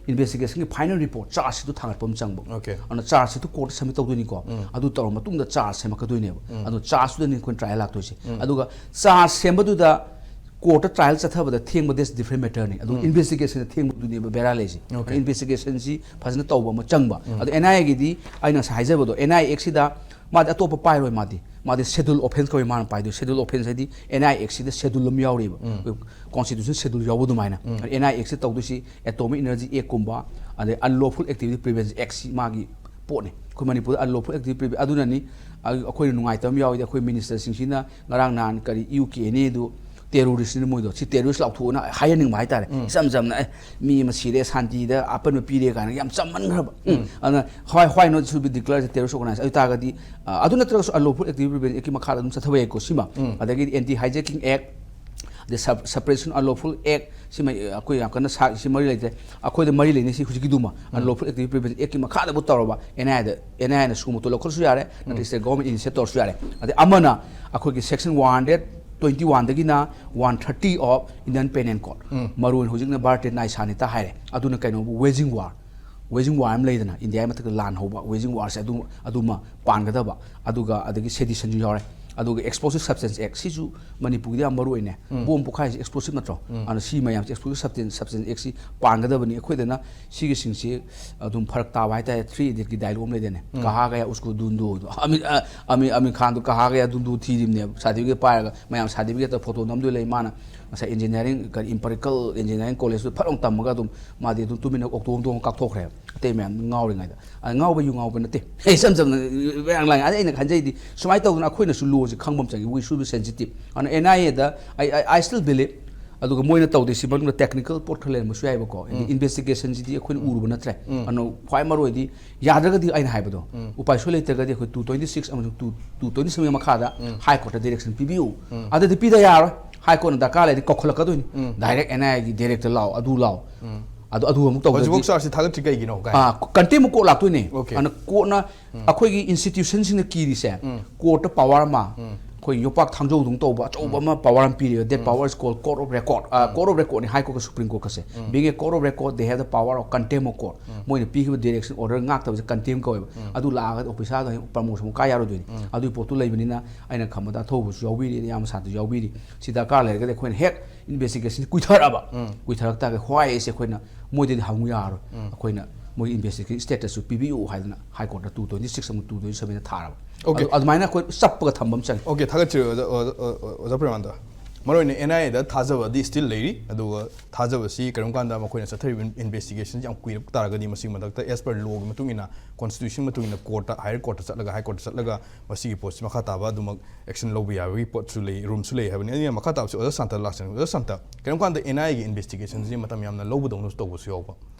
ꯏꯟꯚꯦꯁꯇꯤꯒꯦꯁꯟꯒꯤ ꯐꯥꯏꯅꯦꯜ ꯔꯤꯄꯣꯔꯠ, ꯆꯥꯔꯖ ꯁꯤꯠꯇꯨ ꯊꯥꯡꯒꯠꯄ ꯑꯃ ꯆꯪꯕ꯫ Okay. ꯑꯗꯨꯅ ꯆꯥꯔꯖ ꯁꯤꯠꯇꯨ ꯀꯣꯔꯠꯇ ꯁꯕꯃꯤꯠ ꯇꯧꯗꯣꯏꯅꯤꯀꯣ꯫ ꯑꯗꯨ ꯇꯧꯔ ꯃꯇꯨꯡꯗ ꯆꯥꯔꯖ ꯁꯦꯝꯃꯛꯀꯗꯣꯏꯅꯦꯕ꯫ ꯑꯗꯨ ꯆꯥꯔꯖꯇꯨꯗꯅꯤ ꯑꯩꯈꯣꯏꯅ ꯇ꯭ꯔꯥꯏꯌꯦꯜ ꯂꯥꯛꯇꯣꯏꯁꯦ꯫ ꯑꯗꯨꯒ ꯆꯥꯔꯖ ꯁꯦꯝꯕꯗꯨꯗ ꯀꯣꯔꯠꯇ ꯇ꯭ꯔꯥꯏꯌꯦꯜ ꯆꯠꯊꯕꯗ ꯊꯦꯡꯕ, that's different matter ꯅꯤ꯫ ꯑꯗꯨ ꯏꯟꯚꯦꯁꯇꯤꯒꯦꯁꯟꯗ ꯊꯦꯡꯕꯗꯨꯅꯦꯕ ꯕꯦꯔꯥ ꯂꯩꯁꯦ꯫ Okay. ꯏꯟꯚꯦꯁꯇꯤꯒꯦꯁꯟꯁꯤ ꯐꯖꯅ ꯇꯧꯕ ꯑꯃ ꯆꯪꯕ꯫ ꯑꯗꯣ ꯑꯦꯟ ꯑꯥꯏ ꯑꯦꯒꯤꯗꯤ ꯑꯩꯅ ꯉꯁꯥꯏ ꯍꯥꯏꯖꯕꯗꯣ, ꯑꯦꯟ ꯑꯥꯏ ꯑꯦ ꯑꯦꯛꯁꯤꯗ ꯃꯥꯗꯤ ꯑꯇꯣꯞꯄ ꯄꯥꯏꯔꯣꯏ꯫ ꯃꯥꯗꯤ, ꯃꯥꯗꯤ ꯁꯦꯗꯨꯜ ꯑꯣꯐꯦꯟꯁ ꯀꯧꯏ ꯃꯥꯅ ꯄꯥꯏꯗꯣꯏ꯫ ꯁꯦꯗꯨꯜ ꯑꯣꯐꯦꯟꯁ ꯍꯥꯏꯗꯤ ꯑꯦꯟ ꯑꯥꯏ ꯑꯦ ꯑꯦꯛꯁꯤꯗ ꯁꯦꯗꯨꯜ ꯑꯃ ꯌꯥꯎꯔꯤꯕ꯫ ꯀꯣꯟꯁꯇꯤꯇ꯭ꯌꯨꯁꯟ ꯁꯦꯗꯨꯜ ꯌꯥꯎꯕ ꯑꯗꯨꯃꯥꯏꯅ꯫ ꯑꯦꯟ ꯑꯥꯏ ꯑꯦ ꯑꯦꯛꯁꯤꯗ ꯇꯧꯗꯣꯏꯁꯤ ꯑꯦꯇꯣꯃꯤꯛ ꯏꯅꯔꯖꯤ ꯑꯦꯛꯀꯨꯝꯕ, ꯑꯗꯩ ꯑꯟꯂꯣꯐꯨꯜ ꯑꯦꯛꯇꯤꯚꯤꯇꯤ ꯄ꯭ꯔꯤꯚꯦꯟꯁꯟ ꯑꯦꯛꯁꯤ ꯃꯥꯒꯤ ꯄꯣꯠꯅꯤ꯫ ꯑꯩꯈꯣꯏ ꯃꯅꯤꯄꯨꯔꯗ ꯑꯟꯂꯣꯐꯨꯜ ꯑꯦꯛꯇꯤꯚꯤꯇꯤ ꯄ꯭ꯔꯤꯚꯦꯟ, ꯑꯗꯨꯅꯅꯤ ꯑ-, ꯑꯩꯈꯣꯏꯅ ꯅꯨꯡꯉꯥꯏꯇꯕ ꯑꯃ ꯌꯥꯎꯔꯤꯗꯤ ꯑꯩꯈꯣꯏ ꯃꯤꯅꯤꯁꯇꯔꯁꯤꯡꯁꯤꯅ ꯉꯔꯥꯡ ꯅꯍꯥꯟ ꯀꯔꯤ ꯌꯨ ꯀꯦ ꯑꯦꯟ ꯑꯦꯗꯨ ꯇꯦꯔꯣꯔꯤꯁ꯭ꯠꯅꯤ ꯃꯣꯏꯗꯣ, ꯁꯤ ꯇꯦꯔꯣꯔꯤꯁ꯭ꯠ ꯂꯥꯎꯊꯣꯛꯑꯣꯅ ꯍꯥꯏꯍꯟꯅꯤꯡꯕ ꯍꯥꯏꯇꯥꯔꯦ꯫ ꯏꯆꯝ ꯆꯝꯅ, "ꯑꯦ, ꯃꯤ ꯑꯃ ꯁꯤꯔꯦ, ꯁꯥꯟꯇꯤꯗ ꯑꯄꯟꯕ ꯄꯤꯔꯦ" ꯀꯥꯏꯅ ꯌꯥꯝ ꯆꯝꯃꯟꯈ꯭ꯔꯕ꯫ ꯎꯝ꯫ ꯑꯗꯨꯅ why, why not should be declared as a terrorist organization? ꯑꯗꯨ ꯇꯥꯔꯒꯗꯤ, ꯑ, ꯑꯗꯨ ꯅꯠꯇ꯭ꯔꯒꯁꯨ unlawful activity prevention act ꯀꯤ ꯃꯈꯥꯗ ꯑꯗꯨꯝ ꯆꯠꯊꯕ ꯌꯥꯏꯀꯣ, ꯁꯤꯃ꯫ ꯑꯗꯒꯤꯗꯤ Anti Hijacking Act, ꯑꯗꯩ Sup-, Suppression Unlawful Act, ꯁꯤꯃ, ꯑ, ꯑꯩꯈꯣꯏ ꯌꯥꯝ ꯀꯟꯅ ꯁꯥ-, ꯁꯤ ꯃꯔꯤ ꯂꯩꯇ꯭ꯔꯦ꯫ ꯑꯩꯈꯣꯏꯗ ꯃꯔꯤ ꯂꯩꯅꯩꯁꯤ ꯍꯧꯖꯤꯛꯀꯤꯗꯨꯃ, Unlawful Activity Prevention Act ꯀꯤ ꯃꯈꯥꯗꯕꯨ ꯇꯧꯔꯕ, ꯑꯦꯟ ꯑꯥꯏ ꯑꯦꯗ, ꯑꯦꯟ ꯑꯥꯏ ꯑꯦꯅ ꯁꯨꯒꯨꯝꯕ ꯂꯧꯈꯠꯂꯁꯨ ꯌꯥꯔꯦ, ꯅꯠꯇ꯭ꯔꯒ state government initiate ꯇꯧꯔꯁꯨ ꯌꯥꯔꯦ꯫ ꯑꯗꯩ ꯑꯃꯅ ꯑꯩꯈꯣꯏꯒꯤ section one hundred twenty one ꯗꯒꯤꯅ one thirty of Indian Penal Code, ꯃꯔꯨ ꯑꯣꯏꯅ ꯍꯧꯖꯤꯛꯅ ꯚꯥꯔꯇꯤꯌ ꯅꯥꯏ ꯁꯥꯅꯤꯇꯥ ꯍꯥꯏꯔꯦ, ꯑꯗꯨꯅ ꯀꯩꯅꯣꯕꯨ, waging war, waging war ꯑꯃ ꯂꯩꯗꯅ, ꯏꯟꯗꯤꯌꯥꯒꯤ ꯃꯊꯛꯇ ꯂꯥꯟ ꯍꯧꯕ, waging war ꯁꯦ ꯑꯗꯨ, ꯑꯗꯨꯃ ꯄꯥꯟꯒꯗꯕ, ꯑꯗꯨꯒ ꯑꯗꯒꯤ sedition ꯁꯨ ꯌꯥꯎꯔꯦ꯫ ꯑꯗꯨꯒ Explosive Substance Act ꯁꯤꯁꯨ ꯃꯅꯤꯄꯨꯔꯒꯤꯗꯤ ꯌꯥꯝ ꯃꯔꯨ ꯑꯣꯏꯅꯦ꯫ ꯕꯣꯝ ꯄꯣꯈꯥꯏꯁꯦ explosive ꯅꯠꯇ꯭ꯔꯣ? ꯑꯗꯨꯅ ꯁꯤ ꯃꯌꯥꯝꯁꯦ, Explosive Substance, Substance Act ꯁꯤ ꯄꯥꯟꯒꯗꯕꯅꯤ꯫ ꯑꯩꯈꯣꯏꯗꯅ ꯁꯤꯒꯤꯁꯤꯡꯁꯦ ꯑꯗꯨꯝ ꯐꯔꯛ ꯇꯥꯕ ꯍꯥꯏꯇꯥꯔꯦ꯫ Three Idiots ꯀꯤ dialogue ꯑꯃ ꯂꯩꯗꯅꯦ, "ꯀꯍꯥ ꯒꯌꯥ ꯎꯁꯀꯣ ꯗꯨꯟꯗꯣ"꯫ ꯑꯃꯤꯔ, ꯑ, ꯑꯃꯤꯔ, ꯑꯃꯤꯔ ꯈꯥꯟꯗꯣ "ꯀꯍꯥ ꯒꯌꯥ ꯗꯨꯟꯗꯣ" ꯊꯤꯔꯤꯕꯅꯦꯕ꯫ Certificate ꯄꯥꯏꯔꯒ ꯃꯌꯥꯝ certificate ꯇ photo ꯅꯝꯗꯣꯏ ꯂꯩ꯫ ꯃꯥꯅ ꯉꯁꯥꯏ engineering, ꯀꯔꯤ, Empirical Engineering College ꯇꯨ ꯐꯠ ꯂꯥꯎ ꯇꯝꯃꯒ ꯑꯗꯨꯝ ꯃꯥꯗꯤ ꯑꯗꯨꯝ ꯇꯨꯃꯤꯟꯅ ꯑꯣꯛꯇꯣ ꯑꯣꯟꯊꯣꯛꯑꯒ ꯀꯥꯞꯊꯣꯛꯈ꯭ꯔꯦꯕ꯫ ꯑꯇꯩ ꯃꯌꯥꯝ ꯉꯥꯎꯔꯤꯉꯩꯗ꯫ ꯑ, ꯉꯥꯎꯕ ꯌꯨ ꯉꯥꯎꯕ ꯅꯠꯇꯦ꯫ ꯏꯆꯝ ꯆꯝꯅ ꯃꯌꯥꯝ ꯂꯥꯡꯉꯤ꯫ ꯑꯗ ꯑꯩꯅ ꯈꯟꯖꯩꯗꯤ, ꯁꯨꯃꯥꯏꯅ ꯇꯧꯗꯅ ꯑꯩꯈꯣꯏꯅꯁꯨ law ꯁꯦ ꯈꯪꯕ ꯑꯃ ꯆꯪꯉꯤ꯫ We should be sensitive. ꯑꯗꯨꯅ N I A the I, I, I still believe, ꯑꯗꯨꯒ ꯃꯣꯏꯅ ꯇꯧꯗꯣꯏꯁꯤ ꯃꯅꯨꯡꯗ technical ꯄꯣꯠ ꯈꯔ ꯂꯩꯔꯝꯕꯁꯨ ꯌꯥꯏꯕꯀꯣ꯫ ꯍꯥꯏꯗꯤ investigation ꯁꯤꯗꯤ ꯑꯩꯈꯣꯏꯅ ꯎꯔꯨꯕ ꯅꯠꯇ꯭ꯔꯦ꯫ ꯑꯗꯨꯅ ꯈ꯭ꯋꯥꯏ ꯃꯔꯨ ꯑꯣꯏꯗꯤ, ꯌꯥꯗ꯭ꯔꯒꯗꯤ ꯑꯩꯅ ꯍꯥꯏꯕꯗꯣ, ꯎꯄꯥꯏ ꯁꯣꯏ ꯂꯩꯇ꯭ꯔꯒꯗꯤ ꯑꯩꯈꯣꯏ two twenty six ꯑꯃꯁꯨꯡ two, two twenty seven ꯒꯤ ꯃꯈꯥꯗ High Court ꯇ direction ꯄꯤꯕꯤꯌꯨ꯫ ꯑꯗꯨꯗꯤ ꯄꯤꯗ ꯌꯥꯔꯣꯏ꯫ High Court ꯅ ꯗꯔꯀꯥꯔ ꯂꯩꯔꯗꯤ ꯀꯧꯈꯠꯂꯛꯀꯗꯣꯏꯅꯤ꯫ Direct N I A ꯒꯤ director ꯂꯥꯛꯑꯣ, ꯑꯗꯨ ꯂꯥꯛꯑꯣ꯫ ꯑꯗꯨ, ꯑꯗꯨ ꯑꯃꯨꯛ ꯇꯧꯗ꯭ꯔꯗꯤ ꯍꯧꯖꯤꯛꯐꯥꯎ charge ꯁꯤ ꯊꯥꯒꯠꯇ꯭ꯔꯤ ꯀꯩꯒꯤꯅꯣ ꯀꯥꯏ? ꯑꯥ, contempt of court ꯂꯥꯛꯇꯣꯏꯅꯦ꯫ Okay. ꯑꯗꯨꯅ court ꯅ ꯑꯩꯈꯣꯏꯒꯤ institution ꯁꯤꯡꯅ ꯀꯤꯔꯤꯁꯦ, court ꯇ power ꯑꯃ, ꯑꯩꯈꯣꯏ ꯌꯣꯄꯥꯛ ꯊꯥꯡꯖꯧꯗꯧꯅ ꯇꯧꯕ ꯑꯆꯧꯕ ꯑꯃ power ꯑꯃ ꯄꯤꯔꯤꯕ, that power is called court of record꯫ Ah, court of record ꯅꯤ High Court ꯀ Supreme Court ꯀꯁꯦ꯫ Being a court of record, they have the power of contempt of court꯫ ꯃꯣꯏꯅ ꯄꯤꯈꯤꯕ direction, order ꯉꯥꯛꯇꯕꯁꯦ contempt ꯀꯧꯋꯦꯕ꯫ ꯑꯗꯨ ꯂꯥꯛꯑꯒꯗꯤ officer ꯗ promotion ꯑꯃꯨꯛ ꯀꯥ ꯌꯥꯔꯣꯏꯗꯣꯏꯅꯤ꯫ ꯑꯗꯨꯒꯤ ꯄꯣꯠꯇꯨ ꯂꯩꯕꯅꯤꯅ ꯑꯩꯅ ꯈꯟꯕꯗ ꯑꯊꯧꯕꯁꯨ ꯌꯥꯎꯕꯤꯔꯤ, ꯏꯌꯥꯝꯕ ꯁꯥꯟꯇꯁꯨ ꯌꯥꯎꯕꯤꯔꯤ꯫ ꯁꯤ ꯗꯔꯀꯥꯔ ꯂꯩꯔꯒꯗꯤ ꯑꯩꯈꯣꯏꯅ ꯍꯦꯛ investigation ꯀꯨꯏꯊꯔꯛꯑꯕ, ꯀꯨꯏꯊꯔꯛ ꯇꯥꯔꯒꯗꯤ ꯍ꯭ꯋꯥꯏꯁꯦ ꯑꯩꯈꯣꯏꯅ ꯃꯣꯏꯗꯗꯤ ꯍꯪꯉꯨ ꯌꯥꯔꯣꯏ꯫ ꯑꯩꯈꯣꯏꯅ ꯃꯣꯏꯒꯤ investigation status ꯁꯨ ꯄꯤꯕꯤꯌꯨ ꯍꯥꯏꯗꯅ High Court ꯇ two twenty six ꯑꯃ two twenty seven ꯗ ꯊꯥꯔꯕ꯫ Okay. ꯑꯗꯨ, ꯑꯗꯨꯃꯥꯏꯅ ꯑꯩꯈꯣꯏ ꯆꯞꯄꯒ ꯊꯝꯕ ꯑꯃ ꯆꯪꯉꯤ꯫ Okay, ꯊꯥꯒꯠꯆꯔꯤ ꯑꯣꯖꯥ, ꯑꯣꯖꯥ, ꯑꯣꯖꯥ, ꯑꯣꯖꯥ ꯄ꯭ꯔꯦꯃꯥꯅꯟꯗ꯫ ꯃꯔꯨ ꯑꯣꯏꯅ N I A the ꯊꯥꯖꯕꯗꯤ still ꯂꯩꯔꯤ, ꯑꯗꯨꯒ ꯊꯥꯖꯕꯁꯤ ꯀꯔꯤꯒꯨꯝꯕ ꯀꯥꯟꯗ ꯃꯈꯣꯏꯅ ꯆꯠꯊꯔꯤꯕ investigation ꯁꯤ ꯌꯥꯝ ꯀꯨꯏꯔꯛ ꯇꯥꯔꯒꯗꯤ ꯃꯁꯤꯒꯤ ꯃꯊꯛꯇ as per law ꯒꯤ ꯃꯇꯨꯡ ꯏꯟꯅ, constitution ꯃꯇꯨꯡ ꯏꯟꯅ court ꯇ, higher court ꯇ ꯆꯠꯂꯒ, High Court ꯇ ꯆꯠꯂꯒ ꯃꯁꯤꯒꯤ ꯄꯣꯠꯁꯤ ꯃꯈꯥ ꯇꯥꯕ ꯑꯗꯨꯃꯛ action ꯂꯧꯕ ꯌꯥꯕꯒꯤ ꯄꯣꯠꯁꯨ ꯂꯩ, room ꯁꯨ ꯂꯩ ꯍꯥꯏꯕꯅꯤ꯫ ꯑꯩꯅ ꯃꯈꯥ ꯇꯥꯕꯁꯤ ꯑꯣꯖꯥ ꯁꯥꯟꯇ ꯂꯥꯛꯆꯅꯤ꯫ ꯑꯣꯖꯥ ꯁꯥꯟꯇ, ꯀꯔꯤꯒꯨꯝꯕ ꯀꯥꯟꯗ N I A ꯒꯤ investigation ꯁꯤ ꯃꯇꯝ ꯌꯥꯝꯅ ꯂꯧꯕꯗꯧꯅꯁꯨ ꯇꯧꯕꯁꯨ ꯌꯥꯎꯕ꯫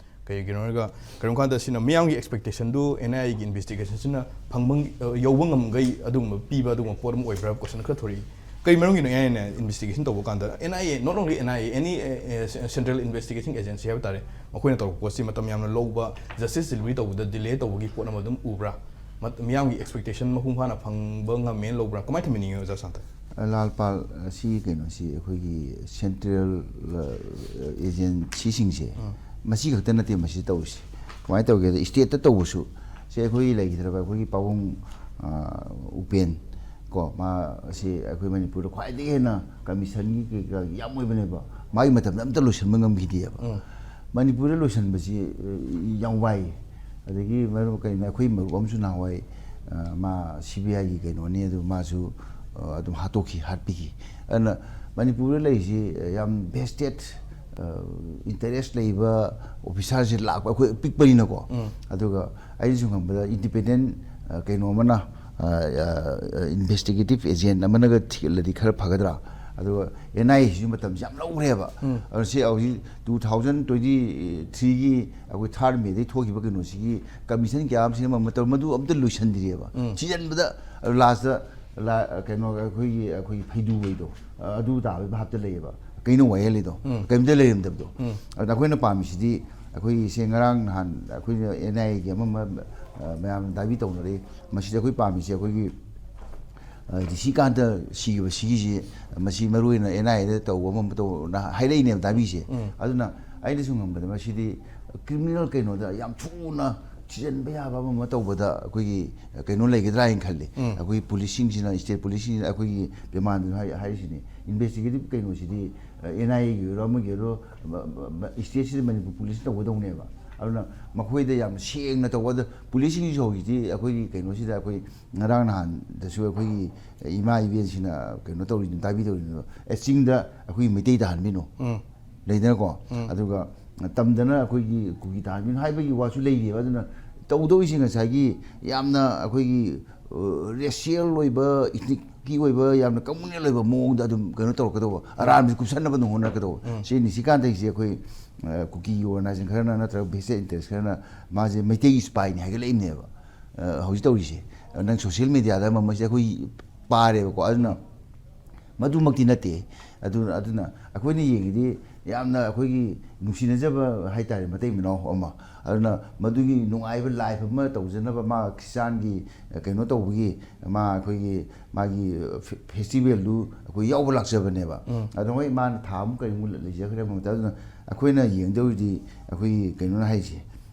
ꯀꯩꯒꯤꯅꯣ ꯍꯥꯏꯔꯒ, ꯀꯔꯤꯒꯨꯝꯕ ꯀꯥꯟꯗ ꯁꯤꯅ ꯃꯤꯌꯥꯝꯒꯤ expectation do N I A ꯒꯤ investigation ꯁꯤꯅ ꯐꯪꯕ, ꯑ, ꯌꯧꯕ ꯉꯝꯒꯩ ꯑꯗꯨꯒꯨꯝꯕ ꯄꯤꯕ ꯑꯗꯨꯒꯨꯝꯕ ꯄꯣꯠ ꯑꯃ ꯑꯣꯏꯕ꯭ꯔꯥ ꯍꯥꯏꯕ question ꯈꯔ ꯊꯣꯔꯛꯏ꯫ ꯀꯩ ꯃꯔꯝꯒꯤꯅꯣ N I A ꯅ investigation ꯇꯧꯕ ꯀꯥꯟꯗ, N I A, not only N I A, any, ꯑ, ꯑ, Central Investigating Agency ꯍꯥꯏꯕ ꯇꯥꯔꯦ, ꯃꯈꯣꯏꯅ ꯇꯧꯔꯛꯄ ꯄꯣꯠꯁꯤ ꯃꯇꯝ ꯌꯥꯝꯅ ꯂꯧꯕ, justice delivery ꯇꯧꯕꯗ delay ꯇꯧꯕꯒꯤ ꯄꯣꯠ ꯑꯃ ꯑꯗꯨꯝ ꯎꯕ꯭ꯔꯥ? ꯃꯠ-, ꯃꯤꯌꯥꯝꯒꯤ expectation ꯃꯄꯨꯡ ꯐꯥꯅ ꯐꯪꯕ ꯉꯝꯃꯦꯅ ꯂꯧꯕ꯭ꯔꯥ? ꯀꯃꯥꯏꯅ ꯊꯝꯕꯤꯅꯤꯡꯉꯤ, ꯑꯣꯖꯥ ꯁꯥꯟꯇ? ꯂꯥꯜꯄꯥꯜ, ꯁꯤ ꯀꯩꯅꯣꯁꯤ ꯑꯩꯈꯣꯏꯒꯤ central, ꯑ, agency ꯁꯤꯡꯁꯦ ꯎꯝ꯫ ꯃꯁꯤ ꯈꯛꯇ ꯅꯠꯇꯦ ꯃꯁꯤ ꯇꯧꯔꯤꯁꯦ꯫ ꯀꯃꯥꯏꯅ ꯇꯧꯒꯦꯗ, state ꯇ ꯇꯧꯕꯁꯨ, ꯁꯦ ꯑꯩꯈꯣꯏꯒꯤ ꯂꯩꯈꯤꯗ꯭ꯔꯕ ꯑꯩꯈꯣꯏꯒꯤ ꯄꯥꯕꯨꯡ, ꯑ, ꯎꯄꯦꯟ, ꯀꯣ, ꯃꯥ ꯑꯁꯤ ꯑꯩꯈꯣꯏ ꯃꯅꯤꯄꯨꯔꯗ ꯈ꯭ꯋꯥꯏꯗꯒꯤ ꯍꯦꯟꯅ ꯀꯃꯤꯁꯟꯒꯤ ꯀꯩꯀꯥ ꯌꯥꯝ ꯑꯣꯏꯕꯅꯦꯕ꯫ ꯃꯥꯒꯤ ꯃꯇꯝꯗ ꯑꯝꯇ ꯂꯣꯏꯁꯤꯟꯕ ꯉꯝꯈꯤꯗꯦꯕ꯫ ꯎꯝ꯫ ꯃꯅꯤꯄꯨꯔꯗ ꯂꯣꯏꯁꯤꯟꯕꯁꯤ, ꯑ, ꯌꯥꯝ ꯋꯥꯏ꯫ ꯑꯗꯒꯤ ꯃꯔꯨꯞ ꯀꯩꯅꯣ, ꯑꯩꯈꯣꯏ ꯃꯔꯨꯞ ꯑꯃꯁꯨ ꯅꯍꯥꯟꯋꯥꯏ, ꯑ, ꯃꯥ ꯁꯤ ꯕꯤ ꯑꯥꯏꯒꯤ ꯀꯩꯅꯣꯅꯤ, ꯑꯗꯨ ꯃꯥꯁꯨ, ꯑ, ꯑꯗꯨꯝ ꯍꯥꯠꯇꯣꯛꯈꯤ, ꯍꯥꯠꯄꯤꯈꯤ꯫ ꯑꯗꯨꯅ ꯃꯅꯤꯄꯨꯔꯗ ꯂꯩꯔꯤꯁꯤ ꯌꯥꯝ ꯚꯦꯁꯇꯦꯠ, ꯑ, ꯏꯟꯇꯔꯦꯁ ꯂꯩꯕ ꯑꯣꯐꯤꯁꯥꯔꯁꯤ ꯂꯥꯛꯄ, ꯑꯩꯈꯣꯏ ꯄꯤꯛꯄꯅꯤꯅꯀꯣ꯫ ꯎꯝ꯫ ꯑꯗꯨꯒ ꯑꯩꯅ ꯁꯨꯝ ꯈꯟꯕꯗ ꯏꯟꯗꯤꯄꯦꯟꯗꯦꯟ, ꯑ, ꯀꯩꯅꯣ ꯑꯃꯅ, ꯑ, ꯑ, ꯏꯟꯚꯦꯁꯇꯤꯒꯦꯇꯤꯞ ꯑꯦꯖꯦꯟ ꯑꯃꯅꯒ ꯊꯤꯒꯠꯂꯗꯤ ꯈꯔ ꯐꯒꯗ꯭ꯔꯥ? ꯑꯗꯨꯒ ꯑꯦꯟ ꯑꯥꯏ ꯑꯦꯁꯤꯁꯨ ꯃꯇꯝꯁꯤ ꯌꯥꯝ ꯂꯧꯈ꯭ꯔꯦꯕ꯫ ꯎꯝ꯫ ꯑꯗꯣ ꯁꯤ ꯍꯧꯖꯤꯛ ꯇꯨ ꯊꯥꯎꯖꯟ ꯇ꯭ꯋꯦꯟꯇꯤ ꯊ꯭ꯔꯤꯒꯤ ꯑꯩꯈꯣꯏ ꯊꯥꯔꯠ ꯃꯦꯗꯒꯤ ꯊꯣꯛꯈꯤꯕ ꯀꯩꯅꯣꯁꯤꯒꯤ ꯀꯃꯤꯁꯟ ꯀꯌꯥ ꯑꯃ ꯁꯦꯝꯕ ꯃꯇꯝ ꯃꯗꯨ ꯑꯝꯇ ꯂꯣꯏꯁꯤꯟꯗ꯭ꯔꯤꯑꯕ꯫ ꯎꯝ꯫ ꯊꯤꯖꯤꯟꯕꯗ ꯂꯥꯁꯇ ꯂꯥ-, ꯀꯩꯅꯣ, ꯑꯩꯈꯣꯏꯒꯤ, ꯑꯩꯈꯣꯏꯒꯤ ꯐꯩꯗꯨ ꯍꯩꯗꯣ, ꯑꯗꯨ ꯇꯥꯕꯒꯤ ꯚꯥꯞꯇ ꯂꯩꯌꯦꯕ꯫ ꯀꯩꯅꯣ ꯋꯥꯍꯦꯜꯂꯤꯗꯣ? ꯎꯝ꯫ ꯀꯔꯤꯝꯇ ꯂꯩꯔꯝꯗꯕꯗꯣ꯫ ꯎꯝ꯫ ꯑꯗꯨꯅ ꯑꯩꯈꯣꯏꯅ ꯄꯥꯝꯃꯤꯁꯤꯗꯤ, ꯑꯩꯈꯣꯏꯒꯤ ꯁꯦ ꯉꯔꯥꯡ ꯅꯍꯥꯟ ꯑꯩꯈꯣꯏꯅ ꯑꯦꯟ ꯑꯥꯏ ꯑꯦꯒꯤ ꯑꯃ ꯑꯃ, ꯑ, ꯃꯌꯥꯝꯅ ꯗꯥꯕꯤ ꯇꯧꯅꯔꯤ꯫ ꯃꯁꯤꯗ ꯑꯩꯈꯣꯏ ꯄꯥꯝꯃꯤꯁꯦ ꯑꯩꯈꯣꯏꯒꯤ, ꯑ, ꯔꯤꯁꯤꯀꯥꯟꯇ ꯁꯤꯈꯤꯕ ꯁꯤꯒꯤꯁꯤ, ꯃꯁꯤ ꯃꯔꯨ ꯑꯣꯏꯅ ꯑꯦꯟ ꯑꯥꯏ ꯑꯦꯗ ꯇꯧꯕ ꯑꯃ ꯇꯧꯅ ꯍꯥꯏꯔꯛꯏꯅꯦꯕ ꯗꯥꯕꯤꯁꯦ꯫ ꯎꯝ꯫ ꯑꯗꯨꯅ ꯑꯩꯅ ꯁꯨꯝ ꯈꯟꯕꯗ ꯃꯁꯤꯗꯤ ꯀ꯭ꯔꯤꯃꯤꯅꯦꯜ ꯀꯩꯅꯣꯗ ꯌꯥꯝ ꯊꯨꯅ ꯊꯤꯖꯤꯟꯕ ꯌꯥꯕ ꯑꯃ ꯑꯃ ꯇꯧꯕꯗ ꯑꯩꯈꯣꯏꯒꯤ ꯀꯩꯅꯣ ꯂꯩꯒꯗ꯭ꯔꯥ ꯍꯥꯏꯅ ꯈꯜꯂꯤ꯫ ꯎꯝ꯫ ꯑꯩꯈꯣꯏꯒꯤ ꯄꯨꯂꯤꯁꯁꯤꯡꯁꯤꯅ, ꯏꯁꯇꯦꯠ ꯄꯨꯂꯤꯁꯁꯤꯡꯁꯤꯅ ꯑꯩꯈꯣꯏꯒꯤ ꯄꯦꯃꯥꯟꯗꯨ ꯍꯥꯏ-, ꯍꯥꯏꯔꯤꯁꯤꯅꯤ, ꯏꯟꯚꯦꯁꯇꯤꯒꯦꯇꯤꯞ ꯀꯩꯅꯣꯁꯤꯗꯤ, ꯑ, ꯑꯦꯟ ꯑꯥꯏ ꯑꯦꯒꯤ ꯑꯣꯏꯔꯣ ꯑꯃꯒꯤ ꯑꯣꯏꯔꯣ, ꯃ-, ꯃ-, ꯃ-, ꯏꯁꯇꯦꯠꯁꯤꯗ ꯃꯅꯤꯄꯨꯔ ꯄꯨꯂꯤꯁꯁꯤꯅ ꯇꯧꯒꯗꯧꯅꯦꯕ꯫ ꯑꯗꯨꯅ ꯃꯈꯣꯏꯗ ꯌꯥꯝ ꯁꯦꯡꯅ ꯇꯧꯕ, ꯑꯗ ꯄꯨꯂꯤꯁꯁꯤꯡꯁꯨ ꯍꯧꯖꯤꯛꯇꯤ ꯑꯩꯈꯣꯏꯒꯤ ꯀꯩꯅꯣꯁꯤꯗ ꯑꯩꯈꯣꯏ ꯉꯔꯥꯡ ꯅꯍꯥꯟꯗꯁꯨ ꯑꯩꯈꯣꯏꯒꯤ ꯏꯃꯥ ꯏꯕꯦꯟꯁꯤꯡꯅ ꯀꯩꯅꯣ ꯇꯧꯔꯤꯗꯨꯅ, ꯗꯥꯕꯤ ꯇꯧꯔꯤꯗꯨꯅ, "ꯑꯦ, ꯆꯤꯡꯗ ꯑꯩꯈꯣꯏꯒꯤ ꯃꯩꯇꯩ ꯇꯥꯍꯟꯕꯤꯅꯨ"꯫ ꯎꯝ꯫ ꯂꯩꯗꯅꯀꯣ꯫ ꯎꯝ꯫ ꯑꯗꯨꯒ ꯇꯝꯗꯅ ꯑꯩꯈꯣꯏꯒꯤ ꯀꯨꯀꯤ ꯇꯥꯍꯟꯕꯤꯅꯨ ꯍꯥꯏꯕꯒꯤ ꯋꯥꯁꯨ ꯂꯩꯔꯤꯑꯕ꯫ ꯑꯗꯨꯅ ꯇꯧꯗꯧꯔꯤꯁꯤ ꯉꯁꯥꯏꯒꯤ ꯌꯥꯝꯅ ꯑꯩꯈꯣꯏꯒꯤ, ꯑ, ꯔꯦꯁꯤꯌꯦꯜ ꯑꯣꯏꯕ, ꯏꯊꯅꯤꯛꯀꯤ ꯑꯣꯏꯕ, ꯌꯥꯝꯅ ꯀꯝꯃꯨꯅꯦꯜ ꯑꯣꯏꯕ ꯃꯑꯣꯡꯗ ꯑꯗꯨꯝ ꯀꯩꯅꯣ ꯇꯧꯔꯛꯀꯗꯧꯕ, ꯑꯔꯥꯟꯕꯁꯤ ꯀꯨꯞꯁꯟꯅꯕ ꯑꯗꯨꯝ ꯍꯣꯠꯅꯔꯛꯀꯗꯧꯕ꯫ ꯎꯝ꯫ ꯁꯤ ꯅꯤꯁꯤꯀꯥꯟꯇꯒꯤꯁꯦ ꯑꯩꯈꯣꯏ, ꯑ, ꯀꯨꯀꯤꯒꯤ ꯑꯣꯔꯒꯅꯥꯏꯖꯦꯁꯟ ꯈꯔꯅ ꯅꯠꯇ꯭ꯔꯒ ꯚꯦꯁꯇꯦꯠ ꯏꯟꯇꯔꯦꯁ ꯈꯔꯅ ꯃꯥꯁꯦ ꯃꯩꯇꯩꯒꯤ ꯁ꯭ꯄꯥꯏꯅꯤ ꯍꯥꯏꯒꯠꯂꯛꯏꯕꯅꯦꯕ꯫ ꯑ, ꯍꯧꯖꯤꯛ ꯇꯧꯔꯤꯁꯦ꯫ ꯅꯪ ꯁꯣꯁꯤꯌꯦꯜ ꯃꯦꯗꯤꯌꯥꯗ ꯑꯃ ꯑꯃꯁꯦ ꯑꯩꯈꯣꯏ ꯄꯥꯔꯦꯕꯀꯣ꯫ ꯑꯗꯨꯅ ꯃꯗꯨꯃꯛꯇꯤ ꯅꯠꯇꯦ꯫ ꯑꯗꯨ, ꯑꯗꯨꯅ ꯑꯩꯈꯣꯏꯅ ꯌꯦꯡꯉꯤꯗꯤ ꯌꯥꯝꯅ ꯑꯩꯈꯣꯏꯒꯤ ꯅꯨꯡꯁꯤꯅꯖꯕ ꯍꯥꯏꯇꯥꯔꯦ, ꯃꯇꯩ ꯃꯅꯥꯎ ꯑꯃ꯫ ꯑꯗꯨꯅ ꯃꯗꯨꯒꯤ ꯅꯨꯡꯉꯥꯏꯕ ꯂꯥꯏꯐ ꯑꯃ ꯇꯧꯖꯅꯕ ꯃꯥ ꯈ꯭ꯔꯤꯁꯇꯥꯟꯒꯤ, ꯑ, ꯀꯩꯅꯣ ꯇꯧꯕꯒꯤ ꯃꯥ ꯑꯩꯈꯣꯏꯒꯤ ꯃꯥꯒꯤ ꯐꯦ-, ꯐꯦꯁꯇꯤꯚꯦꯜꯗꯨ ꯑꯩꯈꯣꯏ ꯌꯥꯎꯕ ꯂꯥꯛꯆꯕꯅꯦꯕ꯫ ꯎꯝ꯫ ꯑꯗꯣ ꯍꯣꯏ ꯃꯥꯅ ꯊꯥ ꯑꯃꯨꯛ ꯀꯔꯤꯃꯨꯛ ꯂꯩꯖꯈ꯭ꯔꯦ ꯃꯇꯝꯗ꯫ ꯑꯗꯨꯅ ꯑꯩꯈꯣꯏꯅ ꯌꯦꯡꯗꯧꯔꯤꯗꯤ ꯑꯩꯈꯣꯏꯒꯤ ꯀꯩꯅꯣꯅ ꯍꯥꯏꯁꯦ,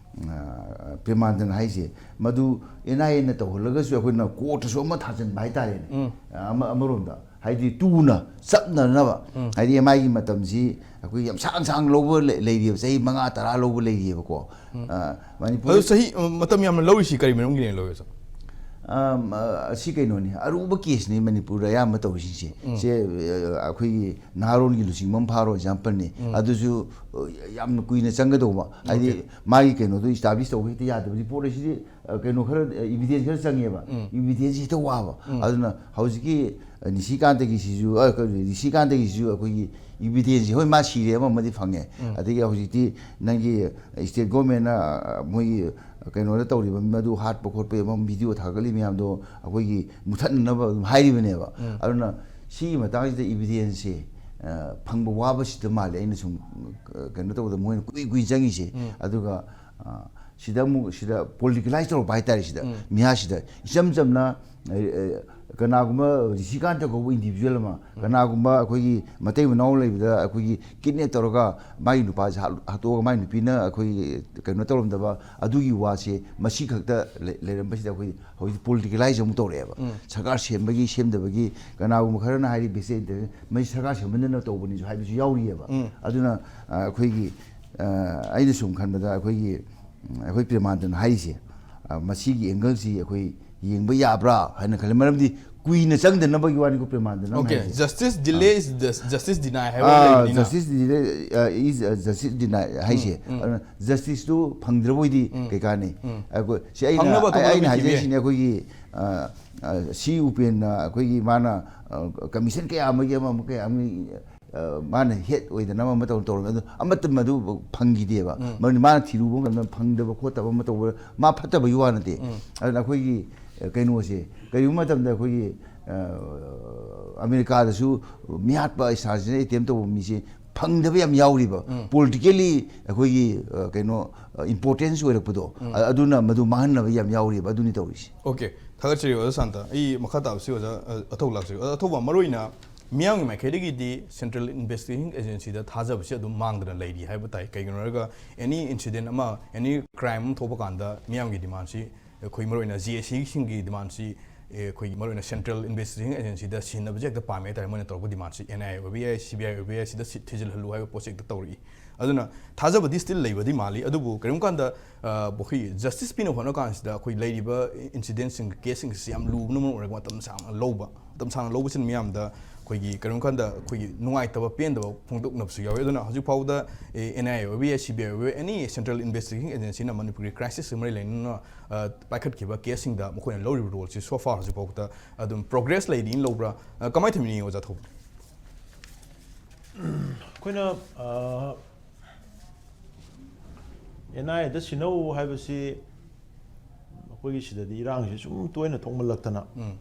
ꯑ, ꯄ꯭ꯔꯦꯃꯥꯅꯟꯗꯟ ꯍꯥꯏꯁꯦ, ꯃꯗꯨ ꯑꯦꯟ ꯑꯥꯏ ꯑꯦꯅ ꯇꯧꯍꯜꯂꯒꯁꯨ ꯑꯩꯈꯣꯏꯅ ꯀꯣꯔꯠꯇꯁꯨ ꯑꯃ ꯊꯥꯖꯤꯟꯕ ꯍꯥꯏꯇꯥꯔꯦꯅꯦ꯫ ꯎꯝ꯫ ꯑ, ꯑꯃ-, ꯑꯃꯔꯣꯝꯗ ꯍꯥꯏꯗꯤ ꯇꯨꯅ ꯆꯞꯅꯅꯕ, ꯎꯝ꯫ ꯍꯥꯏꯗꯤ ꯑꯦꯝ ꯑꯥꯏꯒꯤ ꯃꯇꯝꯁꯤ ꯑꯩꯈꯣꯏ ꯌꯥꯝ ꯁꯥꯡ ꯁꯥꯡ ꯂꯧꯕ ꯂꯩ-, ꯂꯩꯔꯤꯑꯕ, ꯆꯍꯤ ꯃꯉꯥ ꯇꯔꯥ ꯂꯧꯕ ꯂꯩꯔꯤꯑꯕꯀꯣ꯫ ꯎꯝ꯫ ꯑ, ꯃꯅꯤꯄꯨꯔ ꯑꯗꯨ ꯆꯍꯤ, ꯃꯇꯝ ꯌꯥꯝꯅ ꯂꯧꯔꯤꯁꯤ ꯀꯔꯤ ꯃꯔꯝꯒꯤꯅꯦ ꯂꯧꯔꯤꯁꯦ? ꯑꯝ, ꯑ, ꯑꯁꯤ ꯀꯩꯅꯣꯅꯤ, ꯑꯔꯨꯕ ꯀꯦꯁꯅꯤ ꯃꯅꯤꯄꯨꯔꯗ ꯑꯌꯥꯝꯕ ꯇꯧꯔꯤꯁꯤꯡꯁꯦ꯫ ꯎꯝ꯫ ꯁꯦ, ꯑ, ꯑꯩꯈꯣꯏꯒꯤ ꯅꯍꯥꯔꯣꯟꯒꯤ ꯂꯨꯆꯤꯡꯕ ꯑꯃ ꯐꯥꯔꯣ, ꯑꯦꯛꯖꯥꯝꯄꯜꯅꯤ꯫ ꯎꯝ꯫ ꯑꯗꯨꯁꯨ, ꯑ, ꯌꯥꯝꯅ ꯀꯨꯏꯅ ꯆꯪꯒꯗꯧꯕ꯫ ꯍꯥꯏꯗꯤ ꯑꯣꯀꯦ꯫ ꯃꯥꯒꯤ ꯀꯩꯅꯣꯗꯣ ꯏꯁꯇꯥꯕ꯭ꯂꯤꯁ ꯇꯧꯕ ꯍꯦꯛꯇ ꯌꯥꯗꯕ꯫ ꯔꯤꯄꯣꯔꯠ ꯑꯁꯤꯗꯤ, ꯑ, ꯀꯩꯅꯣ ꯈꯔ, ꯑ, ꯏꯕꯤꯗꯦꯟꯁ ꯈꯔ ꯆꯪꯉꯦꯕ꯫ ꯎꯝ꯫ ꯏꯕꯤꯗꯦꯟꯁ ꯍꯦꯛꯇ ꯋꯥꯕ꯫ ꯎꯝ꯫ ꯑꯗꯨꯅ ꯍꯧꯖꯤꯛꯀꯤ, ꯑ, ꯅꯤꯁꯤꯀꯥꯟꯇꯒꯤꯁꯤꯁꯨ, ꯑ, ꯀꯩꯅꯣ, ꯅꯤꯁꯤꯀꯥꯟꯇꯒꯤꯁꯤꯁꯨ ꯑꯩꯈꯣꯏꯒꯤ ꯏꯕꯤꯗꯦꯟꯁꯁꯦ, ꯍꯣꯏ, ꯃꯥ ꯁꯤꯔꯦ, ꯑꯃ ꯑꯃꯗꯤ ꯐꯪꯉꯦ꯫ ꯎꯝ꯫ ꯑꯗꯒꯤ ꯍꯧꯖꯤꯛꯇꯤ ꯅꯪꯒꯤ ꯏꯁꯇꯦꯠ ꯒꯣꯔꯃꯦꯟꯅ, ꯑ, ꯃꯣꯏꯒꯤ ꯀꯩꯅꯣꯗ ꯇꯧꯔꯤꯕ ꯃꯗꯨ ꯍꯥꯠꯄ ꯈꯣꯠꯄ ꯑꯃ ꯚꯤꯗꯤꯑꯣ ꯊꯥꯒꯠꯂꯤ ꯃꯌꯥꯝꯗꯣ ꯑꯩꯈꯣꯏꯒꯤ ꯃꯨꯊꯠꯅꯅꯕ ꯑꯗꯨꯝ ꯍꯥꯏꯔꯤꯕꯅꯦꯕ꯫ ꯎꯝ꯫ ꯑꯗꯨꯅ ꯁꯤꯒꯤ ꯃꯇꯥꯡꯁꯤꯗ ꯏꯕꯤꯗꯦꯟꯁꯁꯦ, ꯑ, ꯐꯪꯕ ꯋꯥꯕꯁꯤꯗ ꯃꯥꯜꯂꯦ ꯑꯩꯅ ꯁꯨꯝ, ꯑ, ꯀꯩꯅꯣ ꯇꯧꯕꯗ ꯃꯣꯏꯅ ꯀꯨꯏ ꯀꯨꯏ ꯆꯪꯉꯤꯁꯦ꯫ ꯎꯝ꯫ ꯑꯗꯨꯒ, ꯑ, ꯁꯤꯗ ꯑꯃꯨꯛ ꯁꯤꯗ ꯄꯣꯂꯤꯇꯤꯀꯦꯂꯥꯏꯁ ꯇꯧꯔꯛꯄ ꯍꯥꯏꯇꯥꯔꯦ꯫ ꯁꯤꯗ ꯎꯝ꯫ ꯃꯤꯌꯥꯁꯤꯗ ꯏꯆꯝ ꯆꯝꯅ, ꯑ, ꯑ, ꯀꯅꯥꯒꯨꯝꯕ ꯔꯤꯁꯤꯀꯥꯟꯇ ꯀꯧꯕ ꯏꯟꯗꯤꯕꯤꯖꯨꯋꯦꯜ ꯑꯃ, ꯎꯝ꯫ ꯀꯅꯥꯒꯨꯝꯕ ꯑꯩꯈꯣꯏꯒꯤ ꯃꯇꯩ ꯃꯅꯥꯎ ꯂꯩꯕꯗ ꯑꯩꯈꯣꯏꯒꯤ ꯀꯤꯗꯅꯦꯞ ꯇꯧꯔꯒ ꯃꯥꯒꯤ ꯅꯨꯄꯥꯁꯦ ꯍꯥꯠ-, ꯍꯥꯠꯇꯣꯛꯑꯒ ꯃꯥꯒꯤ ꯅꯨꯄꯤꯅ ꯑꯩꯈꯣꯏꯒꯤ ꯀꯩꯅꯣ ꯇꯧꯔꯝꯗꯕ ꯑꯗꯨꯒꯤ ꯋꯥꯁꯦ ꯃꯁꯤ ꯈꯛꯇ ꯂꯩ-, ꯂꯩꯔꯝꯕꯁꯤꯗ ꯑꯩꯈꯣꯏ ꯍꯧꯖꯤꯛ ꯄꯣꯂꯤꯇꯤꯀꯦꯂꯥꯏꯁ ꯑꯃꯨꯛ ꯇꯧꯔꯛꯑꯦꯕ꯫ ꯎꯝ꯫ ꯁꯔꯀꯥꯔ ꯁꯦꯝꯕꯒꯤ ꯁꯦꯝꯗꯕꯒꯤ, ꯀꯅꯥꯒꯨꯝꯕ ꯈꯔꯅ ꯍꯥꯏꯔꯤ ꯕꯤꯁꯦ ꯏꯟꯇꯔꯅꯦꯁ ꯃꯁꯤ ꯁꯔꯀꯥꯔ ꯁꯦꯝꯍꯟꯗꯅ ꯇꯧꯕꯅꯤꯁꯨ ꯍꯥꯏꯕꯁꯨ ꯌꯥꯎꯔꯤꯑꯕ꯫ ꯎꯝ꯫ ꯑꯗꯨꯅ, ꯑ, ꯑꯩꯈꯣꯏꯒꯤ, ꯑ, ꯑꯩꯅ ꯁꯨꯝ ꯈꯟꯕꯗ ꯑꯩꯈꯣꯏꯒꯤ, ꯎꯝ, ꯑꯩꯈꯣꯏ ꯄ꯭ꯔꯦꯃꯥꯅꯟꯗꯟ ꯍꯥꯏꯔꯤꯁꯦ, ꯑ, ꯃꯁꯤꯒꯤ ꯑꯦꯡꯒꯜꯁꯤ ꯑꯩꯈꯣꯏ ꯌꯦꯡꯕ ꯌꯥꯕ꯭ꯔꯥ ꯍꯥꯏꯅ ꯈꯜꯂꯤ꯫ ꯃꯔꯝꯗꯤ ꯀꯨꯏꯅ ꯆꯪꯗꯅꯕꯒꯤ ꯋꯥꯅꯤꯀꯣ ꯄ꯭ꯔꯦꯃꯥꯅꯟꯗꯟ ꯑꯃ ꯑꯣꯀꯦ, ꯍꯥꯏꯔꯤꯁꯦ꯫ Justice delay is the justice deny ꯍꯥꯏꯕ ꯑꯃ ꯑꯥ, ꯂꯩꯕꯅꯤꯅ꯫ Justice delay, ꯑ, is, ꯑ, justice deny ꯍꯥꯏꯁꯦ꯫ ꯎꯝ, ꯎꯝ꯫ ꯑꯗꯨꯅ ꯖꯁꯇꯤꯁꯇꯨ ꯐꯪꯗ꯭ꯔꯕꯣꯏꯗꯤ ꯎꯝ꯫ ꯀꯩ ꯀꯥꯟꯅꯩ? ꯎꯝ꯫ ꯑꯩꯈꯣꯏ, ꯁꯤ ꯑꯩꯅ, ꯐꯪꯅꯕ ꯑꯊꯧꯕ ꯑꯩꯅ ꯂꯝꯕꯤ ꯊꯤꯕ ꯌꯥꯏ꯫ ꯍꯥꯏꯖꯔꯤꯁꯤꯅꯦ ꯑꯩꯈꯣꯏꯒꯤ, ꯑ, ꯑ, ꯁꯤ ꯎꯄꯦꯟꯅ ꯑꯩꯈꯣꯏꯒꯤ ꯃꯥꯅ, ꯑ, ꯀꯃꯤꯁꯟ ꯀꯌꯥ ꯑꯃꯒꯤ ꯑꯃ, ꯑꯃ ꯀꯌꯥ ꯑꯃꯒꯤ, ꯑ, ꯃꯥꯅ ꯍꯦꯠ ꯑꯣꯏꯗꯅ ꯑꯃ, ꯑꯃ ꯇꯧ-, ꯇꯧꯔꯝꯃꯤ꯫ ꯑꯗꯨ ꯑꯃꯠꯇ ꯃꯗꯨ ꯐꯪꯈꯤꯗꯦꯕ꯫ ꯎꯝ꯫ ꯃꯔꯝꯗꯤ ꯃꯥꯅ ꯊꯤꯔꯨꯕ ꯃꯇꯝꯗ ꯐꯪꯗꯕ ꯈꯣꯠꯇꯕ ꯑꯃ ꯇꯧꯕ, ꯃꯥ ꯐꯠꯇꯕꯒꯤ ꯋꯥ ꯅꯠꯇꯦ꯫ ꯎꯝ꯫ ꯑꯗꯨꯅ ꯑꯩꯈꯣꯏꯒꯤ, ꯑ, ꯀꯩꯅꯣꯁꯦ, ꯀꯔꯤꯒꯨꯝꯕ ꯃꯇꯝꯗ ꯑꯩꯈꯣꯏꯒꯤ, ꯑ, ꯑꯃꯦꯔꯤꯀꯥꯗꯁꯨ ꯃꯤꯍꯥꯠꯄ, ꯑꯦꯁꯥꯁꯤꯅꯦ ꯑꯦꯇꯦꯝ ꯇꯧꯕ ꯃꯤꯁꯦ ꯐꯪꯗꯕ ꯌꯥꯝ ꯌꯥꯎꯔꯤꯕ꯫ ꯎꯝ꯫ ꯄꯣꯂꯤꯇꯤꯀꯦꯜꯂꯤ ꯑꯩꯈꯣꯏꯒꯤ, ꯑ, ꯀꯩꯅꯣ, ꯑ, ꯏꯝꯄꯣꯔꯇꯦꯟꯁ ꯑꯣꯏꯔꯛꯄꯗꯣ, ꯎꯝ꯫ ꯑ-, ꯑꯗꯨꯅ ꯃꯗꯨ ꯃꯥꯡꯍꯟꯅꯕ ꯌꯥꯝ ꯌꯥꯎꯔꯤꯕ꯫ ꯑꯗꯨꯅꯤ ꯇꯧꯔꯤꯁꯦ꯫ ꯑꯣꯀꯦ, ꯊꯥꯒꯠꯆꯔꯤ ꯑꯣꯖꯥ ꯁꯥꯟꯇ꯫ ꯑꯩ ꯃꯈꯥ ꯇꯥꯕꯁꯤ ꯑꯣꯖꯥ, ꯑ, ꯑꯊꯧꯕ ꯂꯥꯛꯆꯒꯦ꯫ ꯑꯣꯖꯥ ꯑꯊꯧꯕ, ꯃꯔꯨ ꯑꯣꯏꯅ ꯃꯤꯌꯥꯝꯒꯤ ꯃꯥꯏꯀꯩꯗꯒꯤꯗꯤ Central Investigation Agencyꯗ ꯊꯥꯖꯕꯁꯤ ꯑꯗꯨꯝ ꯃꯥꯡꯗꯅ ꯂꯩꯔꯤ ꯍꯥꯏꯕ ꯇꯥꯏ꯫ ꯀꯩꯒꯤꯅꯣ ꯍꯥꯏꯔꯒ, any incident ꯑꯃ, any crime ꯑꯃ ꯊꯣꯛꯄ ꯀꯥꯟꯗ ꯃꯤꯌꯥꯝꯒꯤ demandꯁꯤ ꯑꯩꯈꯣꯏ ꯃꯔꯨꯑꯣꯏꯅ GACꯁꯤꯡꯒꯤ demandꯁꯤ, ꯑꯦ, ꯑꯩꯈꯣꯏꯒꯤ ꯃꯔꯨꯑꯣꯏꯅ Central Investigation Agencyꯗ ꯁꯤꯟꯅꯕꯁꯦ ꯍꯦꯛꯇ ꯄꯥꯝꯃꯦ ꯍꯥꯏꯇꯥꯔꯦ꯫ ꯃꯣꯏꯅ ꯇꯧꯔꯛꯄ demandꯁꯤ NIA ꯑꯣꯏꯕ ꯌꯥꯏ, CBI ꯑꯣꯏꯕ ꯌꯥꯏ, ꯁꯤꯗ ꯁꯤ-, ꯊꯤꯖꯤꯜꯍꯜꯂꯨ ꯍꯥꯏꯕ ꯄꯣꯠꯁꯦ ꯍꯦꯛꯇ ꯇꯧꯔꯛꯏ꯫ ꯑꯗꯨꯅ ꯊꯥꯖꯕꯗꯤ still ꯂꯩꯕꯗꯤ ꯃꯥꯜꯂꯤ, ꯑꯗꯨꯕꯨ ꯀꯔꯤꯒꯨꯝꯕ ꯀꯥꯟꯗ, ꯑ, ꯑꯩꯈꯣꯏꯒꯤ justice ꯄꯤꯅꯕ ꯍꯣꯠꯅ ꯀꯥꯟꯁꯤꯗ ꯑꯩꯈꯣꯏ ꯂꯩꯔꯤꯕ incidentꯁꯤꯡ, caseꯁꯤꯡꯁꯤ ꯌꯥꯝ ꯂꯨꯕꯅ ꯃꯔꯝ ꯑꯣꯏꯔꯒ ꯃꯇꯝ ꯁꯥꯡꯅ ꯂꯧꯕ, ꯃꯇꯝ ꯁꯥꯡꯅ ꯂꯧꯕꯁꯤꯅ ꯃꯤꯌꯥꯝꯗ ꯑꯩꯈꯣꯏꯒꯤ ꯀꯔꯤꯒꯨꯝꯕ ꯀꯥꯟꯗ ꯑꯩꯈꯣꯏꯒꯤ ꯅꯨꯡꯉꯥꯏꯇꯕ, ꯄꯦꯟꯗꯕ ꯐꯣꯡꯗꯣꯛꯅꯕꯁꯨ ꯌꯥꯎꯏ꯫ ꯑꯗꯨꯅ ꯍꯧꯖꯤꯛ ꯐꯥꯎꯕꯗ, ꯑꯦ, NIA ꯑꯣꯏꯕ ꯌꯥꯏ, CBI ꯑꯣꯏꯕ ꯌꯥꯏ, any Central Investigation Agencyꯅ ꯃꯅꯤꯄꯨꯔꯒꯤ crisisꯀ ꯃꯔꯤ ꯂꯩꯅꯅ, ꯑ, ꯄꯥꯏꯈꯠꯈꯤꯕ caseꯁꯤꯡꯗ ꯃꯈꯣꯏꯅ ꯂꯧꯔꯤꯕ roleꯁꯤ so far ꯍꯧꯖꯤꯛ ꯐꯥꯎꯕꯗ ꯑꯗꯨꯝ progress ꯂꯩꯔꯤꯅ ꯂꯧꯕ꯭ꯔꯥ? ꯑ, ꯀꯃꯥꯏꯅ ꯊꯝꯕꯤꯅꯤꯡꯉꯤ, ꯑꯣꯖꯥ ꯊꯧꯕ? ꯑꯩꯈꯣꯏꯅ, ꯑ, NIAꯗ ꯁꯤꯟꯅꯧ ꯍꯥꯏꯕꯁꯤ ꯑꯩꯈꯣꯏꯒꯤ ꯁꯤꯗꯗꯤ ꯏꯔꯥꯡꯁꯤ ꯁꯨꯝ ꯇꯣꯏꯅ ꯊꯣꯛꯃꯜꯂꯛꯇꯅ, ꯎꯝ꯫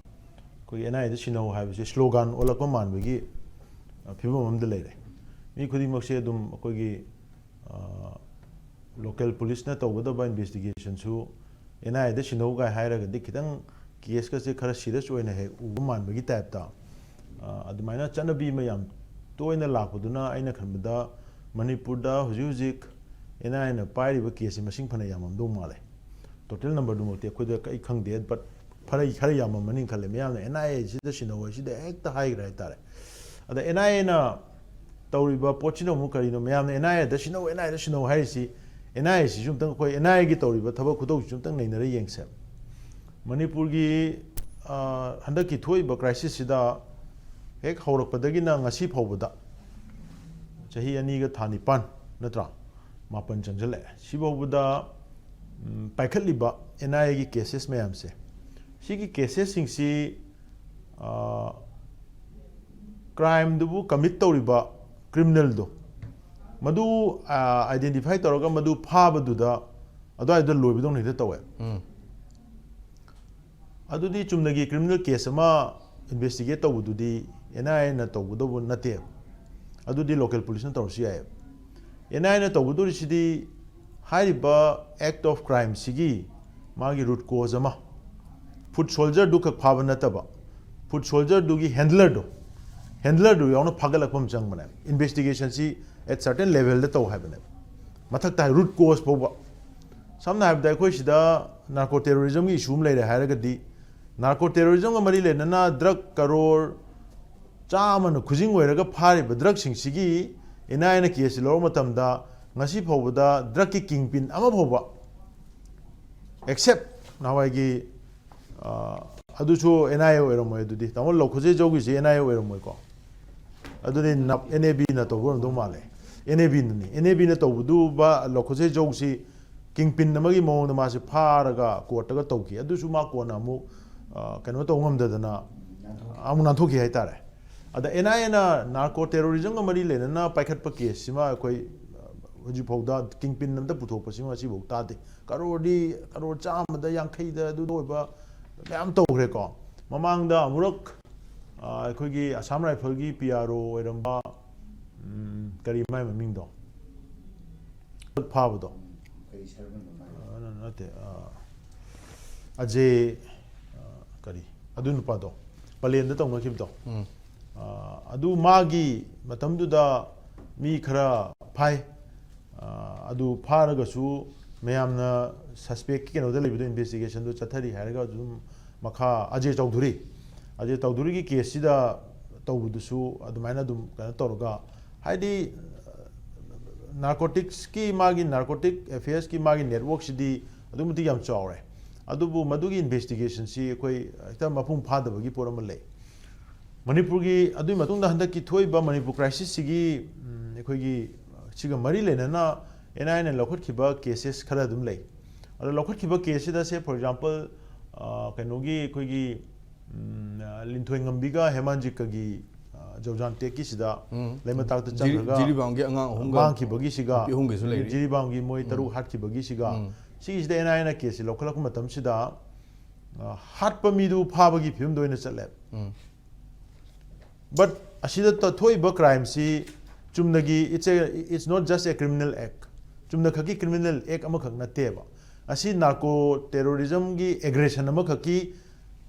ꯑꯩꯈꯣꯏꯒꯤ NIAꯗ ꯁꯤꯟꯅꯧ ꯍꯥꯏꯕꯁꯤ slogan ꯑꯣꯜꯂꯛꯄ ꯃꯥꯟꯕꯒꯤ, ꯑ, ꯐꯤꯕꯝ ꯑꯃꯗ ꯂꯩꯔꯦ꯫ ꯃꯤ ꯈꯨꯗꯤꯡꯃꯛꯁꯦ ꯑꯗꯨꯝ ꯑꯩꯈꯣꯏꯒꯤ, ꯑ, local policeꯅ ꯇꯧꯒꯗꯕ investigationꯁꯨ NIAꯗ ꯁꯤꯟꯅꯧ ꯀꯥꯏ ꯍꯥꯏꯔꯒꯗꯤ ꯈꯤꯇꯪ caseꯀꯁꯦ ꯈꯔ serious ꯑꯣꯏꯅ ꯍꯦꯛ ꯎꯕ ꯃꯥꯟꯕꯒꯤ typeꯇ, ꯑ, ꯑꯗꯨꯃꯥꯏꯅ ꯆꯠꯅꯕꯤ ꯑꯃ ꯌꯥꯝ ꯇꯣꯏꯅ ꯂꯥꯛꯄꯗꯨꯅ ꯑꯩꯅ ꯈꯟꯕꯗ ꯃꯅꯤꯄꯨꯔꯗ ꯍꯧꯖꯤꯛ ꯍꯧꯖꯤꯛ NIAꯅ ꯄꯥꯏꯔꯤꯕ caseꯁꯦ ꯃꯁꯤꯡ ꯐꯅ ꯌꯥꯝꯃꯝꯗꯧ ꯃꯥꯜꯂꯦ꯫ Total numberꯗꯨꯃꯛꯇꯤ ꯑꯩꯈꯣꯏꯗ ꯑꯩ ꯈꯪꯗꯦ, but ꯈꯔ, ꯈꯔ ꯌꯥꯝꯃꯝꯃꯅꯤ ꯈꯜꯂꯦ꯫ ꯃꯌꯥꯝꯅ NIAꯁꯤꯗ ꯁꯤꯟꯅꯧ ꯍꯥꯏꯁꯤꯗ ꯍꯦꯛꯇ ꯍꯥꯏꯈ꯭ꯔꯦ ꯍꯥꯏꯇꯥꯔꯦ꯫ ꯑꯗ NIAꯅ ꯇꯧꯔꯤꯕ ꯄꯣꯠꯁꯤꯅ ꯑꯃꯨꯛ ꯀꯔꯤꯅꯣ? ꯃꯌꯥꯝꯅ NIAꯗ ꯁꯤꯟꯅꯧ, NIAꯗ ꯁꯤꯟꯅꯧ ꯍꯥꯏꯔꯤꯁꯤ, NIAꯁꯤꯁꯨ ꯑꯃꯨꯛꯇꯪ, ꯑꯩꯈꯣꯏ NIAꯒꯤ ꯇꯧꯔꯤꯕ ꯊꯕꯛ ꯈꯨꯇꯧꯁꯤꯁꯨ ꯑꯃꯨꯛꯇꯪ ꯅꯩꯅꯔ ꯌꯦꯡꯁꯦ꯫ ꯃꯅꯤꯄꯨꯔꯒꯤ, ꯑ, ꯍꯟꯗꯛꯀꯤ ꯊꯣꯛꯏꯕ crisisꯁꯤꯗ ꯍꯦꯛ ꯍꯧꯔꯛꯄꯗꯒꯤꯅ ꯉꯁꯤ ꯐꯥꯎꯕꯗ ꯆꯍꯤ ꯑꯅꯤꯒ ꯊꯥ ꯅꯤꯄꯥꯟ ꯅꯠꯇ꯭ꯔꯥ? ꯃꯥꯄꯟ ꯆꯪꯁꯤꯜꯂꯛꯑꯦ꯫ ꯁꯤꯐꯥꯎꯕꯗ, ꯎꯝ, ꯄꯥꯏꯈꯠꯂꯤꯕ NIAꯒꯤ cases ꯃꯌꯥꯝꯁꯦ, ꯁꯤꯒꯤ casesꯁꯤꯡꯁꯤ, ꯑ, crimeꯗꯨꯕꯨ commit ꯇꯧꯔꯤꯕ criminalꯗꯣ, ꯃꯗꯨ, ꯑ, identify ꯇꯧꯔꯒ ꯃꯗꯨ ꯐꯥꯕꯗꯨꯗ ꯑꯗꯨꯋꯥꯏꯗ ꯂꯣꯏꯕꯗꯧꯅ ꯍꯦꯛꯇ ꯇꯧꯋꯦ꯫ ꯎꯝ꯫ ꯑꯗꯨꯗꯤ ꯆꯨꯝꯅꯒꯤ criminal case ꯑꯃ investigate ꯇꯧꯕꯗꯨꯗꯤ NIAꯅ ꯇꯧꯒꯗꯧꯕ ꯅꯠꯇꯦ꯫ ꯑꯗꯨꯗꯤ local policeꯅ ꯇꯧꯔꯁꯨ ꯌꯥꯏꯌꯦꯕ꯫ NIAꯅ ꯇꯧꯒꯗꯧꯔꯤꯁꯤꯗꯤ ꯍꯥꯏꯔꯤꯕ act of crimeꯁꯤꯒꯤ ꯃꯥꯒꯤ root cause ꯑꯃ, foot soldierꯗꯨ ꯈꯛ ꯐꯥꯕ ꯅꯠꯇꯕ, foot soldierꯗꯨꯒꯤ handlerꯗꯣ, ꯍꯦꯟꯗꯂꯔꯗꯨ ꯌꯥꯎꯅ ꯐꯥꯒꯠꯂꯛꯄ ꯑꯃ ꯆꯪꯕꯅꯦꯕ꯫ ꯏꯟꯚꯦꯁꯇꯤꯒꯦꯁꯟꯁꯤ at certain levelꯗ ꯇꯧ ꯍꯥꯏꯕꯅꯦꯕ꯫ ꯃꯊꯛꯇ ꯍꯥꯏ ꯔꯨꯠ ꯀꯣꯁ ꯐꯥꯎꯕ꯫ ꯁꯝꯅ ꯍꯥꯏꯔꯕꯗ ꯑꯩꯈꯣꯏ ꯁꯤꯗ ꯅꯥꯔꯀꯣ ꯇꯦꯔꯣꯔꯤꯖꯝꯒꯤ ꯏꯁꯨ ꯑꯃ ꯂꯩꯔꯦ ꯍꯥꯏꯔꯒꯗꯤ, ꯅꯥꯔꯀꯣ ꯇꯦꯔꯣꯔꯤꯖꯝꯒ ꯃꯔꯤ ꯂꯩꯅꯅ ꯗ꯭ꯔꯒ ꯀꯔꯣꯔ ꯆꯥꯝꯃꯅ ꯈꯨꯖꯤꯡ ꯑꯣꯏꯔꯒ ꯐꯥꯔꯤꯕ ꯗ꯭ꯔꯒꯁꯤꯡꯁꯤꯒꯤ ꯑꯦꯟ ꯑꯥꯏ ꯑꯦꯅ ꯀꯦꯁꯁꯤ ꯂꯧꯔꯛꯄ ꯃꯇꯝꯗ ꯉꯁꯤ ꯐꯥꯎꯕꯗ ꯗ꯭ꯔꯒꯀꯤ ꯀꯤꯡ ꯄꯤꯟ ꯑꯃ ꯐꯥꯎꯕ, ꯑꯦꯛꯁꯦꯞ ꯅꯍꯥꯟꯋꯥꯏꯒꯤ, ꯑ, ꯑꯗꯨꯁꯨ ꯑꯦꯟ ꯑꯥꯏ ꯑꯦ ꯑꯣꯏꯔꯝꯃꯣꯏ꯫ ꯑꯗꯨꯗꯤ ꯇꯥꯃꯣ ꯂꯧꯈꯣꯖꯦ ꯖꯧꯒꯤꯁꯦ ꯑꯦꯟ ꯑꯥꯏ ꯑꯦ ꯑꯣꯏꯔꯝꯃꯣꯏꯀꯣ꯫ ꯑꯗꯨꯗꯤ ꯑꯦꯟ ꯑꯦ ꯕꯤꯅ ꯇꯧꯕ ꯑꯣꯏꯔꯝꯗꯧ ꯃꯥꯜꯂꯦ꯫ ꯑꯦꯟ ꯑꯦ ꯕꯤꯅꯅꯤ꯫ ꯑꯦꯟ ꯑꯦ ꯕꯤꯅ ꯇꯧꯕꯗꯨꯕ ꯂꯧꯈꯣꯖꯦ ꯖꯧꯁꯤ ꯀꯤꯡ ꯄꯤꯟ ꯑꯃꯒꯤ ꯃꯑꯣꯡꯗ ꯃꯥꯁꯦ ꯐꯥꯔꯒ ꯀꯣꯔꯠꯇꯒ ꯇꯧꯈꯤ꯫ ꯑꯗꯨꯁꯨ ꯃꯥ ꯀꯣꯟꯅ ꯑꯃꯨꯛ, ꯑ, ꯀꯩꯅꯣ ꯇꯧꯕ ꯉꯝꯗꯗꯅ ꯑꯃꯨꯛ ꯅꯥꯟꯊꯣꯛꯈꯤ ꯍꯥꯏꯇꯥꯔꯦ꯫ ꯑꯗ ꯑꯦꯟ ꯑꯥꯏ ꯑꯦꯅ ꯅꯥꯔꯀꯣ ꯇꯦꯔꯣꯔꯤꯖꯝꯒ ꯃꯔꯤ ꯂꯩꯅꯅ ꯄꯥꯏꯈꯠꯄ ꯀꯦꯁꯁꯤꯃ ꯑꯩꯈꯣꯏ, ꯑ, ꯍꯧꯖꯤꯛꯐꯥꯎꯗ ꯀꯤꯡ ꯄꯤꯟ ꯑꯝꯇ ꯄꯨꯊꯣꯛꯄꯁꯤꯃ ꯉꯁꯤꯐꯥꯎ ꯇꯥꯗꯦ꯫ ꯀꯔꯣꯔꯗꯤ, ꯀꯔꯣꯔ ꯆꯥꯝꯃꯗ ꯌꯥꯡꯈꯩꯗ ꯑꯗꯨꯗ ꯑꯣꯏꯕ ꯃꯌꯥꯝ ꯇꯧꯈ꯭ꯔꯦꯀꯣ꯫ ꯃꯃꯥꯡꯗ ꯑꯃꯨꯔꯛ, ꯑ, ꯑꯩꯈꯣꯏꯒꯤ ꯑꯁꯥꯝ ꯔꯥꯏꯐꯜꯒꯤ ꯄꯤ ꯑꯥꯔ ꯑꯣ ꯑꯣꯏꯔꯝꯕ, ꯎꯝ, ꯀꯔꯤ ꯃꯥꯏ ꯃꯃꯤꯡꯗꯣ? ꯐꯥꯕꯗꯣ꯫ ꯀꯔꯤ ꯁꯔꯃꯟꯗꯣ ꯃꯥꯏ? ꯑ, ꯅ-, ꯅꯠꯇꯦ, ꯑ, ꯑꯖꯦ, ꯑ, ꯀꯔꯤ? ꯑꯗꯨ ꯅꯨꯄꯥꯗꯣ꯫ ꯄꯂꯦꯟꯗ ꯇꯧꯅꯈꯤꯕꯗꯣ꯫ ꯎꯝ꯫ ꯑ, ꯑꯗꯨ ꯃꯥꯒꯤ ꯃꯇꯝꯗꯨꯗ ꯃꯤ ꯈꯔ ꯐꯥꯏ꯫ ꯑ, ꯑꯗꯨ ꯐꯥꯔꯒꯁꯨ ꯃꯌꯥꯝꯅ ꯁꯁꯄꯦꯛꯀꯤ ꯀꯩꯅꯣꯗ ꯂꯩꯕꯗꯣ, ꯏꯟꯚꯦꯁꯇꯤꯒꯦꯁꯟꯗꯣ ꯆꯠꯊꯔꯤ ꯍꯥꯏꯔꯒ ꯑꯗꯨꯝ ꯃꯈꯥ ꯑꯖꯦ ꯆꯧꯙꯨꯔꯤ, ꯑꯖꯦ ꯆꯧꯙꯨꯔꯤꯒꯤ ꯀꯦꯁꯁꯤꯗ ꯇꯧꯕꯗꯨꯁꯨ ꯑꯗꯨꯃꯥꯏꯅ ꯑꯗꯨꯝ ꯀꯩꯅꯣ ꯇꯧꯔꯒ, ꯍꯥꯏꯗꯤ, ꯅꯥꯔꯀꯣꯇꯤꯛꯁꯀꯤ ꯃꯥꯒꯤ ꯅꯥꯔꯀꯣꯇꯤꯛ ꯑꯦꯐꯤꯌꯔꯁꯀꯤ ꯃꯥꯒꯤ ꯅꯦꯠꯋꯔꯛꯁꯤꯗꯤ ꯑꯗꯨꯛꯀꯤ ꯃꯇꯤꯛ ꯌꯥꯝ ꯆꯥꯎꯔꯦ꯫ ꯑꯗꯨꯕꯨ ꯃꯗꯨꯒꯤ ꯏꯟꯚꯦꯁꯇꯤꯒꯦꯁꯟꯁꯤ ꯑꯩꯈꯣꯏ ꯍꯦꯛꯇ ꯃꯄꯨꯡ ꯐꯥꯗꯕꯒꯤ ꯄꯣꯠ ꯑꯃ ꯂꯩ꯫ ꯃꯅꯤꯄꯨꯔꯒꯤ, ꯑꯗꯨꯒꯤ ꯃꯇꯨꯡꯗ ꯍꯟꯗꯛꯀꯤ ꯊꯣꯛꯏꯕ ꯃꯅꯤꯄꯨꯔ ꯀ꯭ꯔꯥꯏꯁꯤꯁꯁꯤꯒꯤ, ꯎꯝ, ꯑꯩꯈꯣꯏꯒꯤ ꯁꯤꯒ ꯃꯔꯤ ꯂꯩꯅꯅ ꯑꯦꯟ ꯑꯥꯏ ꯑꯦꯅ ꯂꯧꯈꯠꯈꯤꯕ ꯀꯦꯁꯦꯁ ꯈꯔ ꯑꯗꯨꯝ ꯂꯩ꯫ ꯑꯗꯣ ꯂꯧꯈꯠꯈꯤꯕ ꯀꯦꯁꯁꯤꯗ, say for example, ꯑ, ꯀꯩꯅꯣꯒꯤ ꯑꯩꯈꯣꯏꯒꯤ, ꯎꯝ, ꯑ, ꯂꯤꯟꯊꯣꯏꯉꯝꯕꯤꯒ ꯍꯦꯃꯥꯟꯖꯤꯠꯀꯒꯤ, ꯑ, ꯖꯧꯖꯥꯟ ꯇꯦꯛꯀꯤꯁꯤꯗ ꯎꯝ꯫ ꯂꯩꯃꯇꯥꯛꯇ ꯖꯤꯔꯤ-, ꯆꯪꯈ꯭ꯔꯒ ꯖꯤꯔꯤꯕꯥꯝꯒꯤ ꯑꯉꯥꯡ ꯑꯍꯨꯝꯒ ꯃꯥꯡꯈꯤꯕꯒꯤꯁꯤꯒ, ꯅꯨꯄꯤ ꯑꯍꯨꯝꯒꯤꯁꯨ ꯂꯩꯔꯤ꯫ ꯖꯤꯔꯤꯕꯥꯝꯒꯤ ꯃꯣꯏ ꯎꯝ꯫ ꯇꯔꯨꯛ ꯍꯥꯠꯈꯤꯕꯒꯤꯁꯤꯒ, ꯎꯝ꯫ ꯁꯤꯒꯤꯁꯤꯗ ꯑꯦꯟ ꯑꯥꯏ ꯑꯦꯅ ꯀꯦꯁꯁꯤ ꯂꯧꯈꯠꯂꯛꯄ ꯃꯇꯝꯁꯤꯗ, ꯑ, ꯍꯥꯠꯄ ꯃꯤꯗꯨ ꯐꯥꯕꯒꯤ ꯐꯤꯕꯝꯗ ꯑꯣꯏꯅ ꯆꯠꯂꯦ꯫ ꯎꯝ꯫ But ꯑꯁꯤꯗ ꯇ-, ꯊꯣꯛꯏꯕ ꯀ꯭ꯔꯥꯏꯝꯁꯤ ꯆꯨꯝꯅꯒꯤ, it's a, it's not just a criminal act꯫ ꯆꯨꯝꯅ ꯈꯛꯀꯤ ꯀ꯭ꯔꯤꯃꯤꯅꯦꯜ ꯑꯦꯛ ꯑꯃꯈꯛ ꯅꯠꯇꯦꯕ꯫ ꯑꯁꯤ ꯅꯥꯔꯀꯣ ꯇꯦꯔꯣꯔꯤꯖꯝꯒꯤ ꯑꯦꯒ꯭ꯔꯦꯁꯟ ꯑꯃꯈꯛꯀꯤ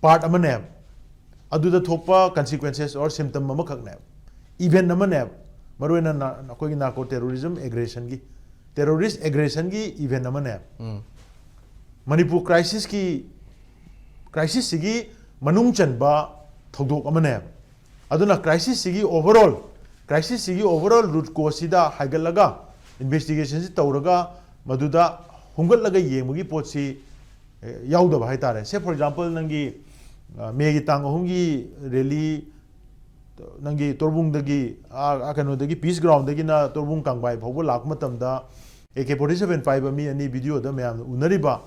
ꯄꯥꯔꯠ ꯑꯃꯅꯦꯕ꯫ ꯑꯗꯨꯗ ꯊꯣꯛꯄ consequences or symptom ꯑꯃꯈꯛꯅꯦꯕ, event ꯑꯃꯅꯦꯕ꯫ ꯃꯔꯨꯑꯣꯏꯅ ꯅ-, ꯑꯩꯈꯣꯏꯒꯤ narco terrorism aggressionꯒꯤ, terrorist aggressionꯒꯤ event ꯑꯃꯅꯦꯕ꯫ ꯃꯅꯤꯄꯨꯔ crisisꯀꯤ, crisisꯁꯤꯒꯤ ꯃꯅꯨꯡ ꯆꯟꯕ ꯊꯧꯗꯣꯛ ꯑꯃꯅꯦꯕ꯫ ꯑꯗꯨꯅ crisisꯁꯤꯒꯤ overall, crisisꯁꯤꯒꯤ overall root causeꯁꯤꯗ ꯍꯥꯏꯒꯠꯂꯒ investigationꯁꯤ ꯇꯧꯔꯒ ꯃꯗꯨꯗ ꯍꯨꯝꯒꯠꯂꯒ ꯌꯦꯡꯕꯒꯤ ꯄꯣꯠꯁꯤ, ꯑꯦ, ꯌꯥꯎꯗꯕ ꯍꯥꯏꯇꯥꯔꯦ꯫ Say for example, ꯅꯪꯒꯤ, ꯑ, ꯃꯦꯒꯤ ꯇꯥꯡ ꯑꯍꯨꯝꯒꯤ rally, ꯅꯪꯒꯤ ꯇꯣꯔꯕꯨꯡꯗꯒꯤ, ꯑ, ꯑ, ꯀꯩꯅꯣꯗꯒꯤ, Peace Groundꯗꯒꯤꯅ ꯇꯣꯔꯕꯨꯡ ꯀꯥꯡꯕꯥꯏ ꯐꯥꯎꯕ ꯂꯥꯛꯄ ꯃꯇꯝꯗ, AK forty seven ꯄꯥꯏꯕ ꯃꯤ ꯑꯅꯤ videoꯗ ꯃꯌꯥꯝꯅ ꯎꯅꯔꯤꯕ,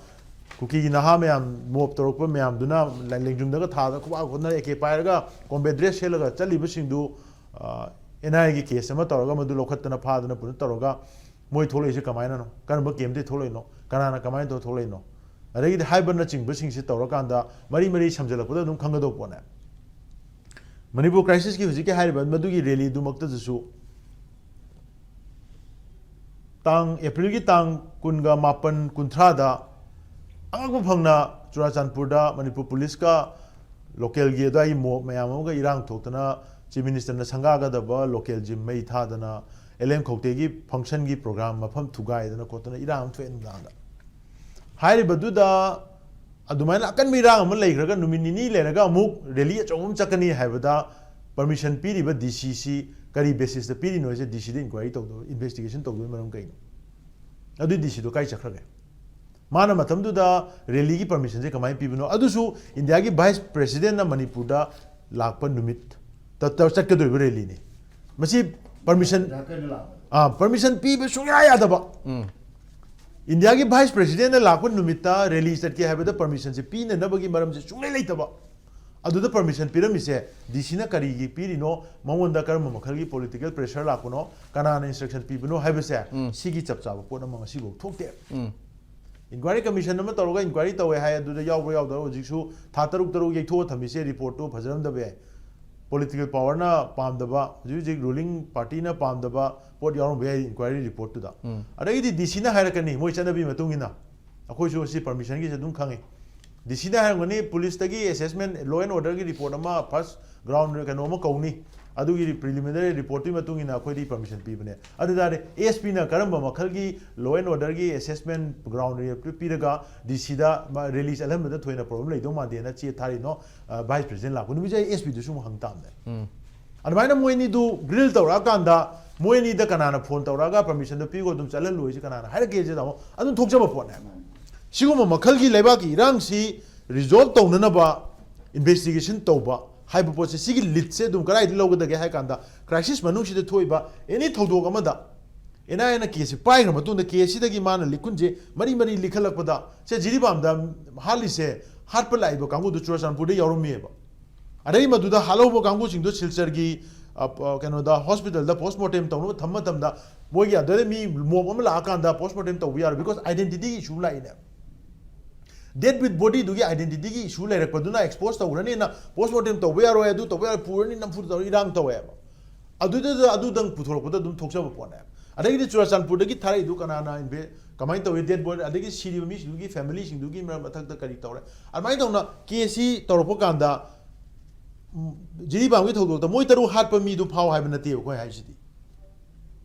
ꯀꯨꯀꯤꯒꯤ ꯅꯍꯥ ꯃꯌꯥꯝ, mob ꯇꯧꯔꯛꯄ ꯃꯌꯥꯝꯗꯨꯅ ꯂꯦꯡꯖꯨꯝꯗꯒ ꯊꯥꯗ ꯈꯨꯕꯥꯛ ꯈꯨꯅ AK ꯄꯥꯏꯔꯒ combat dress ꯁꯦꯠꯂꯒ ꯆꯠꯂꯤꯕꯁꯤꯡꯗꯨ, ꯑ, NIAꯒꯤ case ꯑꯃ ꯇꯧꯔꯒ ꯃꯗꯨ ꯂꯧꯈꯠꯇꯅ ꯐꯥꯗꯅ ꯄꯨꯟꯅ ꯇꯧꯔꯒ ꯃꯣꯏ ꯊꯣꯛꯂꯛꯏꯁꯦ ꯀꯃꯥꯏꯅꯅꯣ? ꯀꯔꯝꯕ campꯇꯒꯤ ꯊꯣꯛꯂꯛꯏꯅꯣ? ꯀꯅꯥꯅ ꯀꯃꯥꯏꯅ ꯇꯧꯔ ꯊꯣꯛꯂꯛꯏꯅꯣ? ꯑꯗꯒꯤꯗꯤ ꯍꯥꯏꯕꯅꯆꯤꯡꯕꯁꯤꯡꯁꯤ ꯇꯧꯔꯀꯥꯟꯗ ꯃꯔꯤ ꯃꯔꯤ ꯁꯝꯖꯜꯂꯛꯄꯗ ꯑꯗꯨꯝ ꯈꯪꯒꯗꯧꯕ ꯄꯣꯠꯅꯦ꯫ ꯃꯅꯤꯄꯨꯔ crisisꯀꯤ ꯍꯧꯖꯤꯛꯀꯤ ꯍꯥꯏꯔꯤꯕ ꯃꯗꯨꯒꯤ rallyꯗꯨꯃꯛꯇꯗꯁꯨ ꯇꯥꯡ, Aprilꯒꯤ ꯇꯥꯡ ꯀꯨꯟꯒ ꯃꯥꯄꯟ, ꯀꯨꯟꯊ꯭ꯔꯥꯗ ꯑꯉꯛꯄ ꯐꯪꯅ ꯆꯨꯔꯥꯆꯥꯟꯄꯨꯔꯗ ꯃꯅꯤꯄꯨꯔ policeꯀ localꯒꯤ ꯑꯗꯨꯋꯥꯏꯒꯤ mob ꯃꯌꯥꯝ ꯑꯃꯒ ꯏꯔꯥꯡ ꯊꯣꯛꯇꯅ Chief Ministerꯅ ꯁꯪꯒꯥꯒꯗꯕ local gym ꯃꯩ ꯊꯥꯗꯅ, ꯑꯦꯜ ꯑꯦꯝ ꯈꯧꯇꯦꯒꯤ functionꯒꯤ program ꯃꯐꯝ ꯊꯨꯒꯥꯏꯗꯅ ꯈꯣꯠꯇꯅ ꯏꯔꯥꯡ ꯑꯃ ꯊꯣꯛꯑꯦ ꯅꯨꯡꯗꯥꯡꯗ꯫ ꯍꯥꯏꯔꯤꯕꯗꯨꯗ ꯑꯗꯨꯃꯥꯏꯅ ꯑꯀꯟꯕ ꯏꯔꯥꯡ ꯑꯃ ꯂꯩꯈ꯭ꯔꯒ ꯅꯨꯃꯤꯠ ꯅꯤꯅꯤ ꯂꯩꯔꯒ ꯑꯃꯨꯛ rally ꯑꯆꯧꯕ ꯑꯃ ꯆꯠꯀꯅꯤ ꯍꯥꯏꯕꯗ permission ꯄꯤꯔꯤꯕ DCꯁꯤ ꯀꯔꯤ basisꯇ ꯄꯤꯔꯤꯅꯣ ꯍꯥꯏꯁꯦ DCꯗ inquiry ꯇꯧꯗꯕ, investigation ꯇꯧꯗꯕꯒꯤ ꯃꯔꯝ ꯀꯩꯅꯣ? ꯑꯗꯨꯏ DCꯗꯣ ꯀꯥꯏ ꯆꯠꯈ꯭ꯔꯒꯦ? ꯃꯥꯅ ꯃꯇꯝꯗꯨꯗ rallyꯒꯤ permissionꯁꯦ ꯀꯃꯥꯏꯅ ꯄꯤꯕꯅꯣ? ꯑꯗꯨꯁꯨ ꯏꯟꯗꯤꯌꯥꯒꯤ vice presidentꯅ ꯃꯅꯤꯄꯨꯔꯗ ꯂꯥꯛꯄ ꯅꯨꯃꯤꯠꯇ ꯆꯠꯀꯗꯧꯔꯤꯕ rallyꯅꯤ꯫ ꯃꯁꯤ permission, ꯖꯥꯔꯈꯟꯗ ꯂꯥꯛꯄ꯫ ꯑꯥ, permission ꯄꯤꯕ ꯁꯨꯡꯌꯥ ꯌꯥꯗꯕ꯫ ꯎꯝ꯫ ꯏꯟꯗꯤꯌꯥꯒꯤ vice presidentꯅ ꯂꯥꯛꯄ ꯅꯨꯃꯤꯠꯇ rally ꯆꯠꯀꯦ ꯍꯥꯏꯕꯗ permissionꯁꯦ ꯄꯤꯅꯅꯕꯒꯤ ꯃꯔꯝꯁꯦ ꯁꯨꯡꯂꯩ ꯂꯩꯇꯕ꯫ ꯑꯗꯨꯗ permission ꯄꯤꯔꯝꯃꯤꯁꯦ DCꯅ ꯀꯔꯤꯒꯤ ꯄꯤꯔꯤꯅꯣ, ꯃꯉꯣꯟꯗ ꯀꯔꯝꯕ ꯃꯈꯜꯒꯤ political pressure ꯂꯥꯛꯄꯅꯣ, ꯀꯅꯥꯅ instruction ꯄꯤꯕꯅꯣ ꯍꯥꯏꯕꯁꯦ, ꯎꯝ꯫ ꯁꯤꯒꯤ ꯆꯞ ꯆꯥꯕ ꯄꯣꯠ ꯑꯃ ꯉꯁꯤꯐꯥꯎ ꯊꯣꯛꯇꯦ꯫ ꯎꯝ꯫ Inquiry commission ꯑꯃ ꯇꯧꯔꯒ inquiry ꯇꯧꯋꯦ ꯍꯥꯏ, ꯑꯗꯨꯗ ꯌꯥꯎꯕ꯭ꯔꯥ ꯌꯥꯎꯗꯕ꯭ꯔꯥ ꯍꯧꯖꯤꯛꯁꯨ ꯊꯥ ꯇꯔꯨꯛ ꯇꯔꯨꯛ ꯌꯩꯊꯣꯛꯑ ꯊꯝꯃꯤꯁꯦ reportꯇꯨ ꯐꯖꯔꯝꯗꯕ ꯌꯥꯏ꯫ Political powerꯅ ꯄꯥꯝꯗꯕ, ꯍꯧꯖꯤꯛ ꯍꯧꯖꯤꯛ ruling partyꯅ ꯄꯥꯝꯗꯕ ꯄꯣꯠ ꯌꯥꯎꯔꯝꯕ ꯌꯥꯏ inquiry reportꯇꯨꯗ꯫ ꯎꯝ꯫ ꯑꯗꯒꯤꯗꯤ DCꯅ ꯍꯥꯏꯔꯛꯀꯅꯤ, ꯃꯣꯏ ꯆꯠꯅꯕꯤ ꯃꯇꯨꯡ ꯏꯟꯅ꯫ ꯑꯩꯈꯣꯏꯁꯨ ꯁꯤ permissionꯒꯤꯁꯦ ꯑꯗꯨꯝ ꯈꯪꯉꯤ꯫ ꯗꯤ ꯁꯤꯅ ꯍꯥꯏꯔꯝꯒꯅꯤ, ꯄꯨꯂꯤꯁꯇꯒꯤ ꯑꯦꯁꯦꯁꯃꯦꯟ, ꯂꯣ ꯑꯦꯟ ꯑꯣꯔꯗꯔꯒꯤ ꯔꯤꯄꯣꯔꯠ ꯑꯃ, ꯐꯥꯔꯁ ꯒ꯭ꯔꯥꯎꯟ ꯀꯩꯅꯣ ꯑꯃ ꯀꯧꯅꯤ, ꯑꯗꯨꯒꯤ ꯄ꯭ꯔꯤꯂꯤꯃꯤꯅꯔꯤ ꯔꯤꯄꯣꯔꯠꯇꯨꯒꯤ ꯃꯇꯨꯡ ꯏꯟꯅ ꯑꯩꯈꯣꯏꯗꯤ ꯄꯔꯃꯤꯁꯟ ꯄꯤꯕꯅꯦ꯫ ꯑꯗꯨ ꯇꯥꯔꯗꯤ ꯑꯦꯁ ꯄꯤꯅ ꯀꯔꯝꯕ ꯃꯈꯜꯒꯤ ꯂꯣ ꯑꯦꯟ ꯑꯣꯔꯗꯔꯒꯤ ꯑꯦꯁꯦꯁꯃꯦꯟ ꯒ꯭ꯔꯥꯎꯟ ꯔꯤꯄꯣꯔꯠ ꯄꯤꯔꯒ ꯗꯤ ꯁꯤꯗ ꯔꯤꯂꯤꯁ ꯑꯜꯍꯟꯕꯗ ꯊꯣꯏꯅ ꯄ꯭ꯔꯣꯕ꯭ꯂꯦꯝ ꯂꯩꯗꯧ ꯃꯥꯟꯗꯦꯅ ꯆꯦ ꯊꯥꯔꯤꯅꯣ? ꯚꯥꯏꯁ ꯄ꯭ꯔꯦꯁꯤꯗꯦꯟ ꯂꯥꯛꯄ ꯅꯨꯃꯤꯠꯁꯦ ꯑꯩ ꯑꯦꯁ ꯄꯤꯗꯁꯨ ꯑꯃꯨꯛ ꯍꯪ ꯇꯥꯕꯅꯦ꯫ ꯑꯗꯨꯃꯥꯏꯅ ꯃꯣꯏ ꯑꯅꯤꯗꯨ ꯒ꯭ꯔꯤꯜ ꯇꯧꯔꯛꯑꯀꯥꯟꯗ, ꯃꯣꯏ ꯑꯅꯤꯗ ꯀꯅꯥꯅ ꯐꯣꯟ ꯇꯧꯔꯛꯑꯒ ꯄꯔꯃꯤꯁꯟꯗꯣ ꯄꯤꯈꯣ, ꯑꯗꯨꯝ ꯆꯠꯍꯜꯂꯣꯏꯁꯤ ꯀꯅꯥꯅ ꯍꯥꯏꯔꯛꯀꯦꯁꯦ? ꯇꯥꯃꯣ, ꯑꯗꯨꯝ ꯊꯣꯛꯆꯕ ꯄꯣꯠꯅꯦꯕ꯫ ꯁꯤꯒꯨꯝꯕ ꯃꯈꯜꯒꯤ ꯂꯩꯕꯥꯛꯀꯤ ꯏꯔꯥꯡꯁꯤ ꯔꯤꯖꯣꯜꯕ ꯇꯧꯅꯅꯕ ꯏꯟꯚꯦꯁꯇꯤꯒꯦꯁꯟ ꯇꯧꯕ ꯍꯥꯏꯕ ꯄꯣꯠꯁꯦ, ꯁꯤꯒꯤ ꯂꯤꯗꯁꯦ ꯑꯗꯨꯝ ꯀꯗꯥꯏꯗ ꯂꯧꯒꯗꯒꯦ ꯍꯥꯏ ꯀꯥꯟꯗ, ꯀ꯭ꯔꯥꯏꯁꯤꯁ ꯃꯅꯨꯡꯁꯤꯗ ꯊꯣꯛꯏꯕ ꯑꯦꯅꯤ ꯊꯧꯗꯣꯛ ꯑꯃꯗ ꯑꯦꯟ ꯑꯥꯏ ꯑꯦꯅ ꯀꯦꯁꯁꯦ ꯄꯥꯏꯈ꯭ꯔ ꯃꯇꯨꯡꯗ, ꯀꯦꯁꯁꯤꯗꯒꯤ ꯃꯥꯅ ꯂꯤꯈꯨꯟꯁꯦ ꯃꯔꯤ ꯃꯔꯤ ꯂꯤꯈꯠꯂꯛꯄꯗ, ꯁꯦ, ꯖꯤꯔꯤꯕꯥꯝꯗ ꯍꯥꯠꯂꯤꯁꯦ, ꯍꯥꯠꯄ ꯂꯥꯛꯏꯕ ꯀꯥꯡꯕꯨꯗꯨ ꯆꯨꯔꯆꯥꯟꯄꯨꯔꯗ ꯌꯥꯎꯔꯝꯃꯤꯑꯕ꯫ ꯑꯗꯩ ꯃꯗꯨꯗ ꯍꯥꯠꯍꯧꯕ ꯀꯥꯡꯕꯨꯁꯤꯡꯗꯣ ꯁꯤꯜꯆꯔꯒꯤ, ꯑ, ꯄ-, ꯀꯩꯅꯣꯗ, ꯍꯣꯁꯄꯤꯇꯥꯜꯗ ꯄꯣꯁꯃꯣꯔꯇꯦꯝ ꯇꯧꯅꯕ ꯊꯝꯕ ꯃꯇꯝꯗ, ꯃꯣꯏꯒꯤ ꯑꯗꯨꯗ ꯃꯤ ꯃꯣꯕ ꯑꯃ ꯂꯥꯛꯑꯀꯥꯟꯗ ꯄꯣꯁꯃꯣꯔꯇꯦꯝ ꯇꯧꯕ ꯌꯥꯔꯣꯏ, because identity issue ꯂꯥꯛꯏꯅꯦ꯫ ꯗꯦꯠ ꯋꯤꯠ ꯕꯣꯗꯤꯗꯨꯒꯤ ꯑꯥꯏꯗꯦꯟꯇꯤꯇꯤꯒꯤ ꯏꯁꯨ ꯂꯩꯔꯛꯄꯗꯨꯅ, ꯑꯦꯛꯁꯄꯣꯖ ꯇꯧꯈ꯭ꯔꯅꯤꯅ, ꯄꯣꯁꯃꯣꯔꯇꯦꯝ ꯇꯧꯕ ꯌꯥꯔꯣꯏ, ꯑꯗꯨ ꯇꯧꯕ ꯌꯥꯔꯣꯏ, ꯄꯨꯔꯅꯤ, ꯅꯝꯐꯨꯗ ꯇꯧꯔ ꯏꯔꯥꯡ ꯇꯧꯋꯦꯕ꯫ ꯑꯗꯨꯗ, ꯑꯗꯨꯗꯪ ꯄꯨꯊꯣꯔꯛꯄꯗ ꯑꯗꯨꯝ ꯊꯣꯛꯆꯕ ꯄꯣꯠꯅꯦꯕ꯫ ꯑꯗꯒꯤꯗꯤ ꯆꯨꯔꯆꯥꯟꯄꯨꯔꯗꯒꯤ ꯊꯥꯔꯛꯏꯗꯨ ꯀꯅꯥꯅ ꯏꯟꯚꯦ-, ꯀꯃꯥꯏꯅ ꯇꯧꯏ, ꯗꯦꯠ ꯕꯣꯗꯤ, ꯑꯗꯒꯤ ꯁꯤꯔꯤꯕ ꯃꯤꯁꯤꯡꯗꯨꯒꯤ ꯐꯦꯃꯤꯂꯤꯁꯤꯡꯗꯨꯒꯤ ꯃꯔꯛ ꯃꯊꯛꯇ ꯀꯔꯤ ꯇꯧꯔꯦ? ꯑꯗꯨꯃꯥꯏꯅ ꯇꯧꯅ ꯀꯦꯁꯁꯤ ꯇꯧꯔꯛꯄ ꯀꯥꯟꯗ, ꯎꯝ, ꯖꯤꯔꯤꯕꯥꯝꯒꯤ ꯊꯧꯗꯣꯛꯇ ꯃꯣꯏ ꯇꯔꯨꯛ ꯍꯥꯠꯄ ꯃꯤꯗꯨ ꯐꯥꯎ ꯍꯥꯏꯕ ꯅꯠꯇꯦꯕ ꯑꯩꯈꯣꯏ ꯍꯥꯏꯁꯤꯗꯤ꯫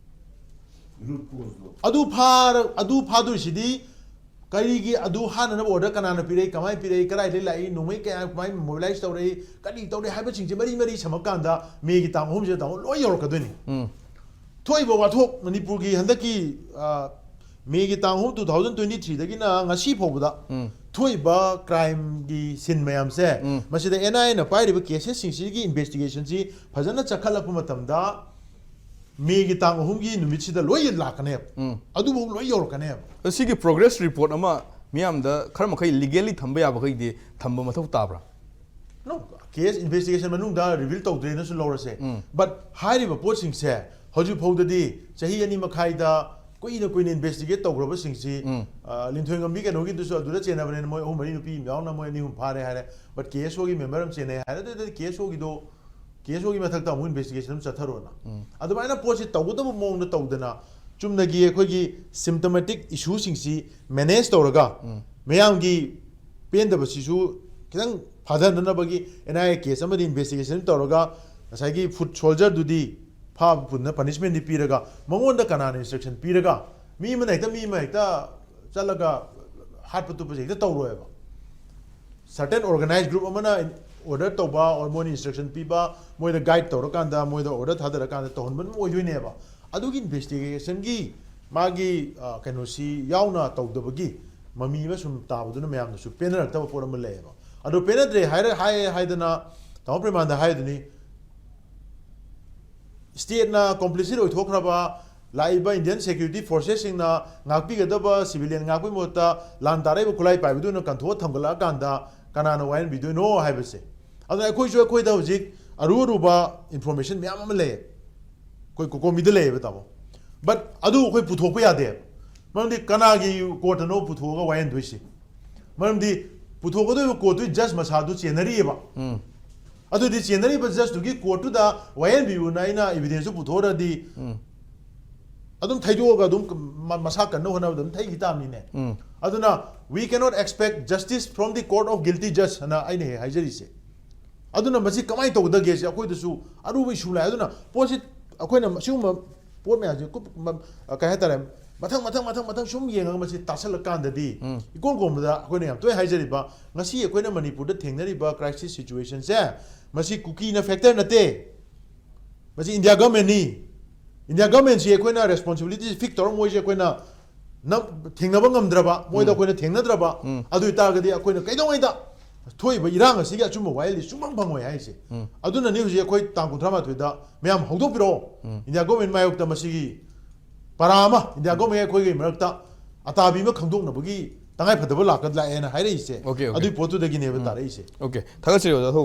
ꯔꯨꯠ ꯀꯣꯁꯇꯣ꯫ ꯑꯗꯨ ꯐꯥꯔ-, ꯑꯗꯨ ꯐꯥꯗꯣꯏꯁꯤꯗꯤ ꯀꯔꯤꯒꯤ? ꯑꯗꯨ ꯍꯥꯠꯅꯅꯕ ꯑꯣꯔꯗꯔ ꯀꯅꯥꯅ ꯄꯤꯔꯛꯏ, ꯀꯃꯥꯏꯅ ꯄꯤꯔꯛꯏ, ꯀꯗꯥꯏꯗꯒꯤ ꯂꯥꯛꯏ, ꯅꯣꯡꯃꯩ ꯀꯌꯥ, ꯀꯃꯥꯏꯅ ꯃꯣꯕꯤꯂꯥꯏꯁ ꯇꯧꯔꯛꯏ, ꯀꯔꯤ ꯇꯧꯔꯛꯏ ꯍꯥꯏꯕꯁꯤꯡꯁꯦ ꯃꯔꯤ ꯃꯔꯤ ꯁꯝꯃꯛꯀꯥꯟꯗ ꯃꯦꯒꯤ ꯇꯥꯡ ꯑꯍꯨꯝꯁꯤꯗ ꯇꯥꯃꯣ ꯂꯣꯏ ꯌꯧꯔꯛꯀꯗꯣꯏꯅꯤ꯫ ꯎꯝ꯫ ꯊꯣꯛꯏꯕ ꯋꯥꯊꯣꯛ, ꯃꯅꯤꯄꯨꯔꯒꯤ ꯍꯟꯗꯛꯀꯤ, ꯑ, ꯃꯦꯒꯤ ꯇꯥꯡ ꯑꯍꯨꯝ, two thousand twenty three ꯗꯒꯤꯅ ꯉꯁꯤ ꯐꯥꯎꯕꯗ ꯎꯝ꯫ ꯊꯣꯛꯏꯕ ꯀ꯭ꯔꯥꯏꯝꯒꯤ ꯁꯤꯟ ꯃꯌꯥꯝꯁꯦ, ꯎꯝ꯫ ꯃꯁꯤꯗ ꯑꯦꯟ ꯑꯥꯏ ꯑꯦꯅ ꯄꯥꯏꯔꯤꯕ ꯀꯦꯁꯦꯁꯁꯤꯡꯁꯤꯒꯤ ꯏꯟꯚꯦꯁꯇꯤꯒꯦꯁꯟꯁꯤ ꯐꯖꯅ ꯆꯈꯠꯂꯛꯄ ꯃꯇꯝꯗ ꯃꯦꯒꯤ ꯇꯥꯡ ꯑꯍꯨꯝꯒꯤ ꯅꯨꯃꯤꯠꯁꯤꯗ ꯂꯣꯏ ꯂꯥꯛꯀꯅꯦꯕ꯫ ꯎꯝ꯫ ꯑꯗꯨꯐꯥꯎ ꯂꯣꯏ ꯌꯧꯔꯛꯀꯅꯦꯕ꯫ ꯑꯗꯣ ꯁꯤꯒꯤ ꯄ꯭ꯔꯣꯒ꯭ꯔꯦꯁ ꯔꯤꯄꯣꯔꯠ ꯑꯃ ꯃꯤꯌꯥꯝꯗ ꯈꯔ ꯃꯈꯩ ꯂꯤꯒꯦꯜꯂꯤ ꯊꯝꯕ ꯌꯥꯕꯈꯩꯗꯤ ꯊꯝꯕ ꯃꯊꯧ ꯇꯥꯕ꯭ꯔꯥ? No, ꯀꯦꯁ ꯏꯟꯚꯦꯁꯇꯤꯒꯦꯁꯟ ꯃꯅꯨꯡꯗ ꯔꯤꯚꯤꯜ ꯇꯧꯗ꯭ꯔꯦꯅꯁꯨ ꯂꯧꯔꯁꯦ꯫ ꯎꯝ꯫ But ꯍꯥꯏꯔꯤꯕ ꯄꯣꯠꯁꯤꯡꯁꯦ ꯍꯧꯖꯤꯛ ꯐꯥꯎꯗꯗꯤ ꯆꯍꯤ ꯑꯅꯤ ꯃꯈꯥꯏꯗ ꯀꯨꯏꯅ ꯀꯨꯏꯅ ꯏꯟꯚꯦꯁꯇꯤꯒꯦꯠ ꯇꯧꯈ꯭ꯔꯕꯁꯤꯡꯁꯤ, ꯎꯝ꯫ ꯑ, ꯂꯤꯟꯊꯣꯏꯉꯝꯕꯤ ꯀꯩꯅꯣꯒꯤꯗꯨꯁꯨ ꯑꯗꯨꯗ ꯆꯦꯟꯅꯕꯅꯤꯅ ꯃꯣꯏ ꯑꯍꯨꯝ ꯃꯔꯤ ꯅꯨꯄꯤ ꯌꯥꯎꯅ ꯃꯣꯏ ꯑꯅꯤ ꯑꯍꯨꯝ ꯐꯥꯔꯦ ꯍꯥꯏꯔꯦ꯫ But ꯀꯦ ꯑꯦꯁ ꯑꯣꯒꯤ ꯃꯦꯝꯕꯔ ꯑꯃ ꯆꯦꯟꯅꯩ ꯍꯥꯏꯔꯦ꯫ ꯑꯗꯨꯗꯤ ꯀꯦ ꯑꯦꯁ ꯑꯣꯒꯤꯗꯣ, ꯀꯦ ꯑꯦꯁ ꯑꯣꯒꯤ ꯃꯊꯛꯇ ꯑꯃꯨꯛ ꯏꯟꯚꯦꯁꯇꯤꯒꯦꯁꯟ ꯑꯃ ꯆꯠꯊꯔꯣꯅ꯫ ꯎꯝ꯫ ꯑꯗꯨꯃꯥꯏꯅ ꯄꯣꯠꯁꯤ ꯇꯧꯒꯗꯕ ꯃꯑꯣꯡꯗ ꯇꯧꯗꯅ ꯆꯨꯝꯅꯒꯤ ꯑꯩꯈꯣꯏꯒꯤ ꯁꯤꯝꯇꯃꯦꯇꯤꯛ ꯏꯁꯨꯁꯤꯡꯁꯤ ꯃꯦꯅꯦꯖ ꯇꯧꯔꯒ ꯎꯝ꯫ ꯃꯌꯥꯝꯒꯤ ꯄꯦꯟꯗꯕꯁꯤꯁꯨ ꯈꯤꯇꯪ ꯐꯥꯊꯅꯅꯕꯒꯤ ꯑꯦꯟ ꯑꯥꯏ ꯑꯦ ꯀꯦꯁ ꯑꯃꯗꯤ ꯏꯟꯚꯦꯁꯇꯤꯒꯦꯁꯟ ꯇꯧꯔꯒ ꯉꯁꯥꯏꯒꯤ ꯐꯨꯗ ꯁꯣꯜꯖꯔꯗꯨꯗꯤ ꯐꯥꯕ ꯄꯨꯟꯅ ꯄꯅꯤꯁꯃꯦꯟꯗꯤ ꯄꯤꯔꯒ ꯃꯉꯣꯟꯗ ꯀꯅꯥꯅ ꯏꯟꯁꯇ꯭ꯔꯛꯁꯟ ꯄꯤꯔꯒ ꯃꯤ ꯑꯃꯅ ꯍꯦꯛꯇ ꯃꯤ ꯑꯃ ꯍꯦꯛꯇ ꯆꯠꯂꯒ ꯍꯥꯠꯄ ꯇꯨꯞꯄꯁꯦ ꯍꯦꯛꯇ ꯇꯧꯔꯣꯏꯕ꯫ ꯁꯔꯇꯦꯟ ꯑꯣꯔꯒꯅꯥꯏꯖ ꯒ꯭ꯔꯨꯞ ꯑꯃꯅ ꯑꯣꯔꯗꯔ ꯇꯧꯕ, or ꯃꯣꯏꯅ ꯏꯟꯁꯇ꯭ꯔꯛꯁꯟ ꯄꯤꯕ, ꯃꯣꯏꯗ ꯒꯥꯏꯗ ꯇꯧꯔꯀꯥꯟꯗ, ꯃꯣꯏꯗ ꯑꯣꯔꯗꯔ ꯊꯥꯗꯔꯀꯥꯟꯗ ꯇꯧꯍꯟꯕ ꯑꯗꯨꯝ ꯑꯣꯏꯗꯣꯏꯅꯦꯕ꯫ ꯑꯗꯨꯒꯤ ꯏꯟꯚꯦꯁꯇꯤꯒꯦꯁꯟꯒꯤ ꯃꯥꯒꯤ, ꯑ, ꯀꯩꯅꯣꯁꯤ ꯌꯥꯎꯅ ꯇꯧꯗꯕꯒꯤ ꯃꯃꯤ ꯑꯃ ꯁꯨꯝ ꯇꯥꯕꯗꯨꯅ ꯃꯌꯥꯝꯅꯁꯨ ꯄꯦꯟꯅꯔꯛꯇꯕ ꯄꯣꯠ ꯑꯃ ꯂꯩꯌꯦꯕ꯫ ꯑꯗꯣ ꯄꯦꯟꯅꯗ꯭ꯔꯦ ꯍꯥꯏꯔ-, ꯍꯥꯏ ꯍꯥꯏꯗꯅ ꯇꯥꯃꯣ ꯄ꯭ꯔꯦꯃꯥꯟꯗ ꯍꯥꯏꯗꯨꯅꯤ, ꯁ꯭ꯇꯦꯠꯅ ꯀꯣꯝꯄ꯭ꯂꯤꯁꯤꯠ ꯑꯣꯏꯊꯣꯛꯈ꯭ꯔꯕ, ꯂꯥꯛꯏꯕ ꯏꯟꯗꯤꯌꯟ ꯁꯦꯀ꯭ꯌꯨꯔꯤꯇꯤ ꯐꯣꯔꯁꯦꯁꯁꯤꯡꯅ ꯉꯥꯛꯄꯤꯒꯗꯕ ꯁꯤꯚꯤꯂꯤꯌꯟ ꯉꯥꯛꯄꯒꯤ ꯃꯍꯨꯠꯇ ꯂꯥꯟ ꯇꯥꯔꯛꯏꯕ ꯈꯨꯠꯂꯥꯏ ꯄꯥꯏꯕꯗꯨꯅ ꯀꯟꯊꯣꯛꯑ ꯊꯝꯒꯠꯂꯛꯑꯀꯥꯟꯗ ꯀꯅꯥꯅ ꯋꯥꯌꯦꯟꯕꯤꯗꯣꯏꯅꯣ ꯍꯥꯏꯕꯁꯦ꯫ ꯑꯗꯨꯅ ꯑꯩꯈꯣꯏꯁꯨ ꯑꯩꯈꯣꯏꯗ ꯍꯧꯖꯤꯛ ꯑꯔꯨ ꯑꯔꯨꯕ ꯏꯟꯐꯣꯔꯃꯦꯁꯟ ꯃꯌꯥꯝ ꯑꯃ ꯂꯩꯌꯦ, ꯑꯩꯈꯣꯏ ꯀꯣꯀꯣꯃꯤꯗ ꯂꯩꯌꯦꯕ, ꯇꯥꯃꯣ꯫ ꯕꯠ ꯑꯗꯨ ꯑꯩꯈꯣꯏ ꯄꯨꯊꯣꯛꯄ ꯌꯥꯗꯦꯕ꯫ ꯃꯔꯝꯗꯤ ꯀꯅꯥꯒꯤ ꯀꯣꯔꯠꯇꯅꯣ ꯄꯨꯊꯣꯛꯑꯒ ꯋꯥꯌꯦꯟꯗꯣꯏꯁꯦ? ꯃꯔꯝꯗꯤ ꯄꯨꯊꯣꯛꯀꯗꯧꯔꯤꯕ ꯀꯣꯔꯠꯇꯨꯒꯤ ꯖꯁ ꯃꯁꯥꯗꯨ ꯆꯦꯟꯅꯔꯤꯑꯕ꯫ ꯎꯝ ꯑꯗꯨꯗꯤ ꯆꯦꯟꯅꯔꯤꯕ ꯖꯁꯇꯨꯒꯤ ꯀꯣꯔꯠꯇꯨꯗ ꯋꯥꯌꯦꯟꯕꯤꯌꯨꯅ ꯑꯩꯅ ꯏꯚꯤꯗꯦꯟꯁꯇꯨ ꯄꯨꯊꯣꯛꯑꯗꯤ ꯎꯝ ꯑꯗꯨꯝ ꯊꯩꯗꯣꯛꯑꯒ ꯑꯗꯨꯝ ꯃ-, ꯃꯁꯥ ꯀꯟꯅ ꯍꯣꯠꯅꯕꯗ ꯑꯗꯨꯝ ꯊꯩꯈꯤ ꯇꯥꯕꯅꯤꯅꯦ꯫ ꯎꯝ ꯑꯗꯨꯅ we cannot expect justice from the court of guilty judge ꯍꯥꯏꯅ ꯑꯩꯅ ꯍꯦꯛ ꯍꯥꯏꯖꯔꯤꯁꯦ꯫ ꯑꯗꯨꯅ ꯃꯁꯤ ꯀꯃꯥꯏꯅ ꯇꯧꯒꯗꯒꯦꯁꯦ ꯑꯩꯈꯣꯏꯗꯁꯨ ꯑꯔꯨꯕ ꯏꯁꯨ ꯂꯥꯛꯑꯦ꯫ ꯑꯗꯨꯅ ꯄꯣꯠꯁꯤ ꯑꯩꯈꯣꯏꯅ ꯁꯤꯒꯨꯝꯕ ꯄꯣꯠ ꯃꯌꯥꯝꯁꯦ ꯀꯨꯞ-, ꯃ-, ꯀꯩ ꯍꯥꯏꯇꯥꯔꯦ, ꯃꯊꯪ ꯃꯊꯪ ꯃꯊꯪ ꯃꯊꯪ ꯁꯨꯝ ꯌꯦꯡꯉꯒ ꯃꯁꯤ ꯇꯥꯁꯜꯂꯀꯥꯟꯗꯗꯤ ꯎꯝ ꯏꯀꯣꯟ ꯀꯣꯟꯕꯗ ꯑꯩꯈꯣꯏꯅ ꯌꯥꯝ ꯇꯣꯏꯅ ꯍꯥꯏꯖꯔꯤꯕ, ꯉꯁꯤ ꯑꯩꯈꯣꯏꯅ ꯃꯅꯤꯄꯨꯔꯗ ꯊꯦꯡꯅꯔꯤꯕ ꯀ꯭ꯔꯥꯏꯁꯤꯁ ꯁꯤꯆꯨꯋꯦꯁꯟꯁꯦ ꯃꯁꯤ ꯀꯨꯀꯤꯅ ꯐꯦꯛꯇꯔ ꯅꯠꯇꯦ, ꯃꯁꯤ ꯏꯟꯗꯤꯌꯥ ꯒꯃꯦꯟꯅꯤ꯫ ꯏꯟꯗꯤꯌꯥ ꯒꯃꯦꯟꯁꯤ ꯑꯩꯈꯣꯏꯅ ꯔꯦꯁꯄꯣꯟꯁꯤꯕꯤꯂꯤꯇꯤꯁꯤ ꯐꯤꯛꯁ ꯇꯧꯔ ꯃꯣꯏꯁꯦ ꯑꯩꯈꯣꯏꯅ ꯅꯝ-, ꯊꯦꯡꯅꯕ ꯉꯝꯗ꯭ꯔꯕ, ꯃꯣꯏꯗ ꯎꯝ ꯑꯩꯈꯣꯏꯅ ꯊꯦꯡꯅꯗ꯭ꯔꯕ, ꯎꯝ ꯑꯗꯨ ꯑꯣꯏꯇꯥꯔꯒꯗꯤ ꯑꯩꯈꯣꯏꯅ ꯀꯩꯗꯧꯉꯩꯗ ꯊꯣꯛꯏꯕ ꯏꯔꯥꯡ ꯑꯁꯤꯒꯤ ꯑꯆꯨꯝꯕ ꯋꯥꯌꯦꯜꯗꯤ ꯁꯨꯡꯐꯪ ꯐꯪꯉꯣꯏ ꯍꯥꯏꯔꯤꯁꯦ꯫ ꯎꯝ ꯑꯗꯨꯅꯅꯤ ꯍꯧꯖꯤꯛ ꯑꯩꯈꯣꯏ ꯇꯥꯡ ꯀꯨꯟꯊ꯭ꯔꯥ ꯃꯥꯊꯣꯏꯗ ꯃꯌꯥꯝ ꯍꯧꯗꯣꯛꯄꯤꯔꯛꯑꯣ, ꯎꯝ ꯏꯟꯗꯤꯌꯥ ꯒꯣꯔꯃꯦꯟ ꯃꯥꯌꯣꯛꯇ ꯃꯁꯤꯒꯤ ꯄꯔꯥ ꯑꯃ ꯏꯟꯗꯤꯌꯥ ꯒꯣꯔꯃꯦꯟ ꯑꯩꯈꯣꯏꯒꯤ ꯃꯔꯛꯇ ꯑꯇꯥꯕꯤ ꯑꯃ ꯈꯪꯗꯣꯛꯅꯕꯒꯤ ꯇꯉꯥꯏ ꯐꯗꯕ ꯂꯥꯛꯀ-, ꯂꯥꯛꯑꯦꯅ ꯍꯥꯏꯔꯛꯏꯁꯦ꯫ Okay, okay. ꯑꯗꯨꯒꯤ ꯄꯣꯠꯇꯨꯗꯒꯤꯅꯦꯕ ꯎꯝ ꯇꯥꯔꯛꯏꯁꯦ꯫ Okay, ꯊꯥꯒꯠꯆꯔꯤ ꯑꯣꯖꯥ ꯊꯧꯕ꯫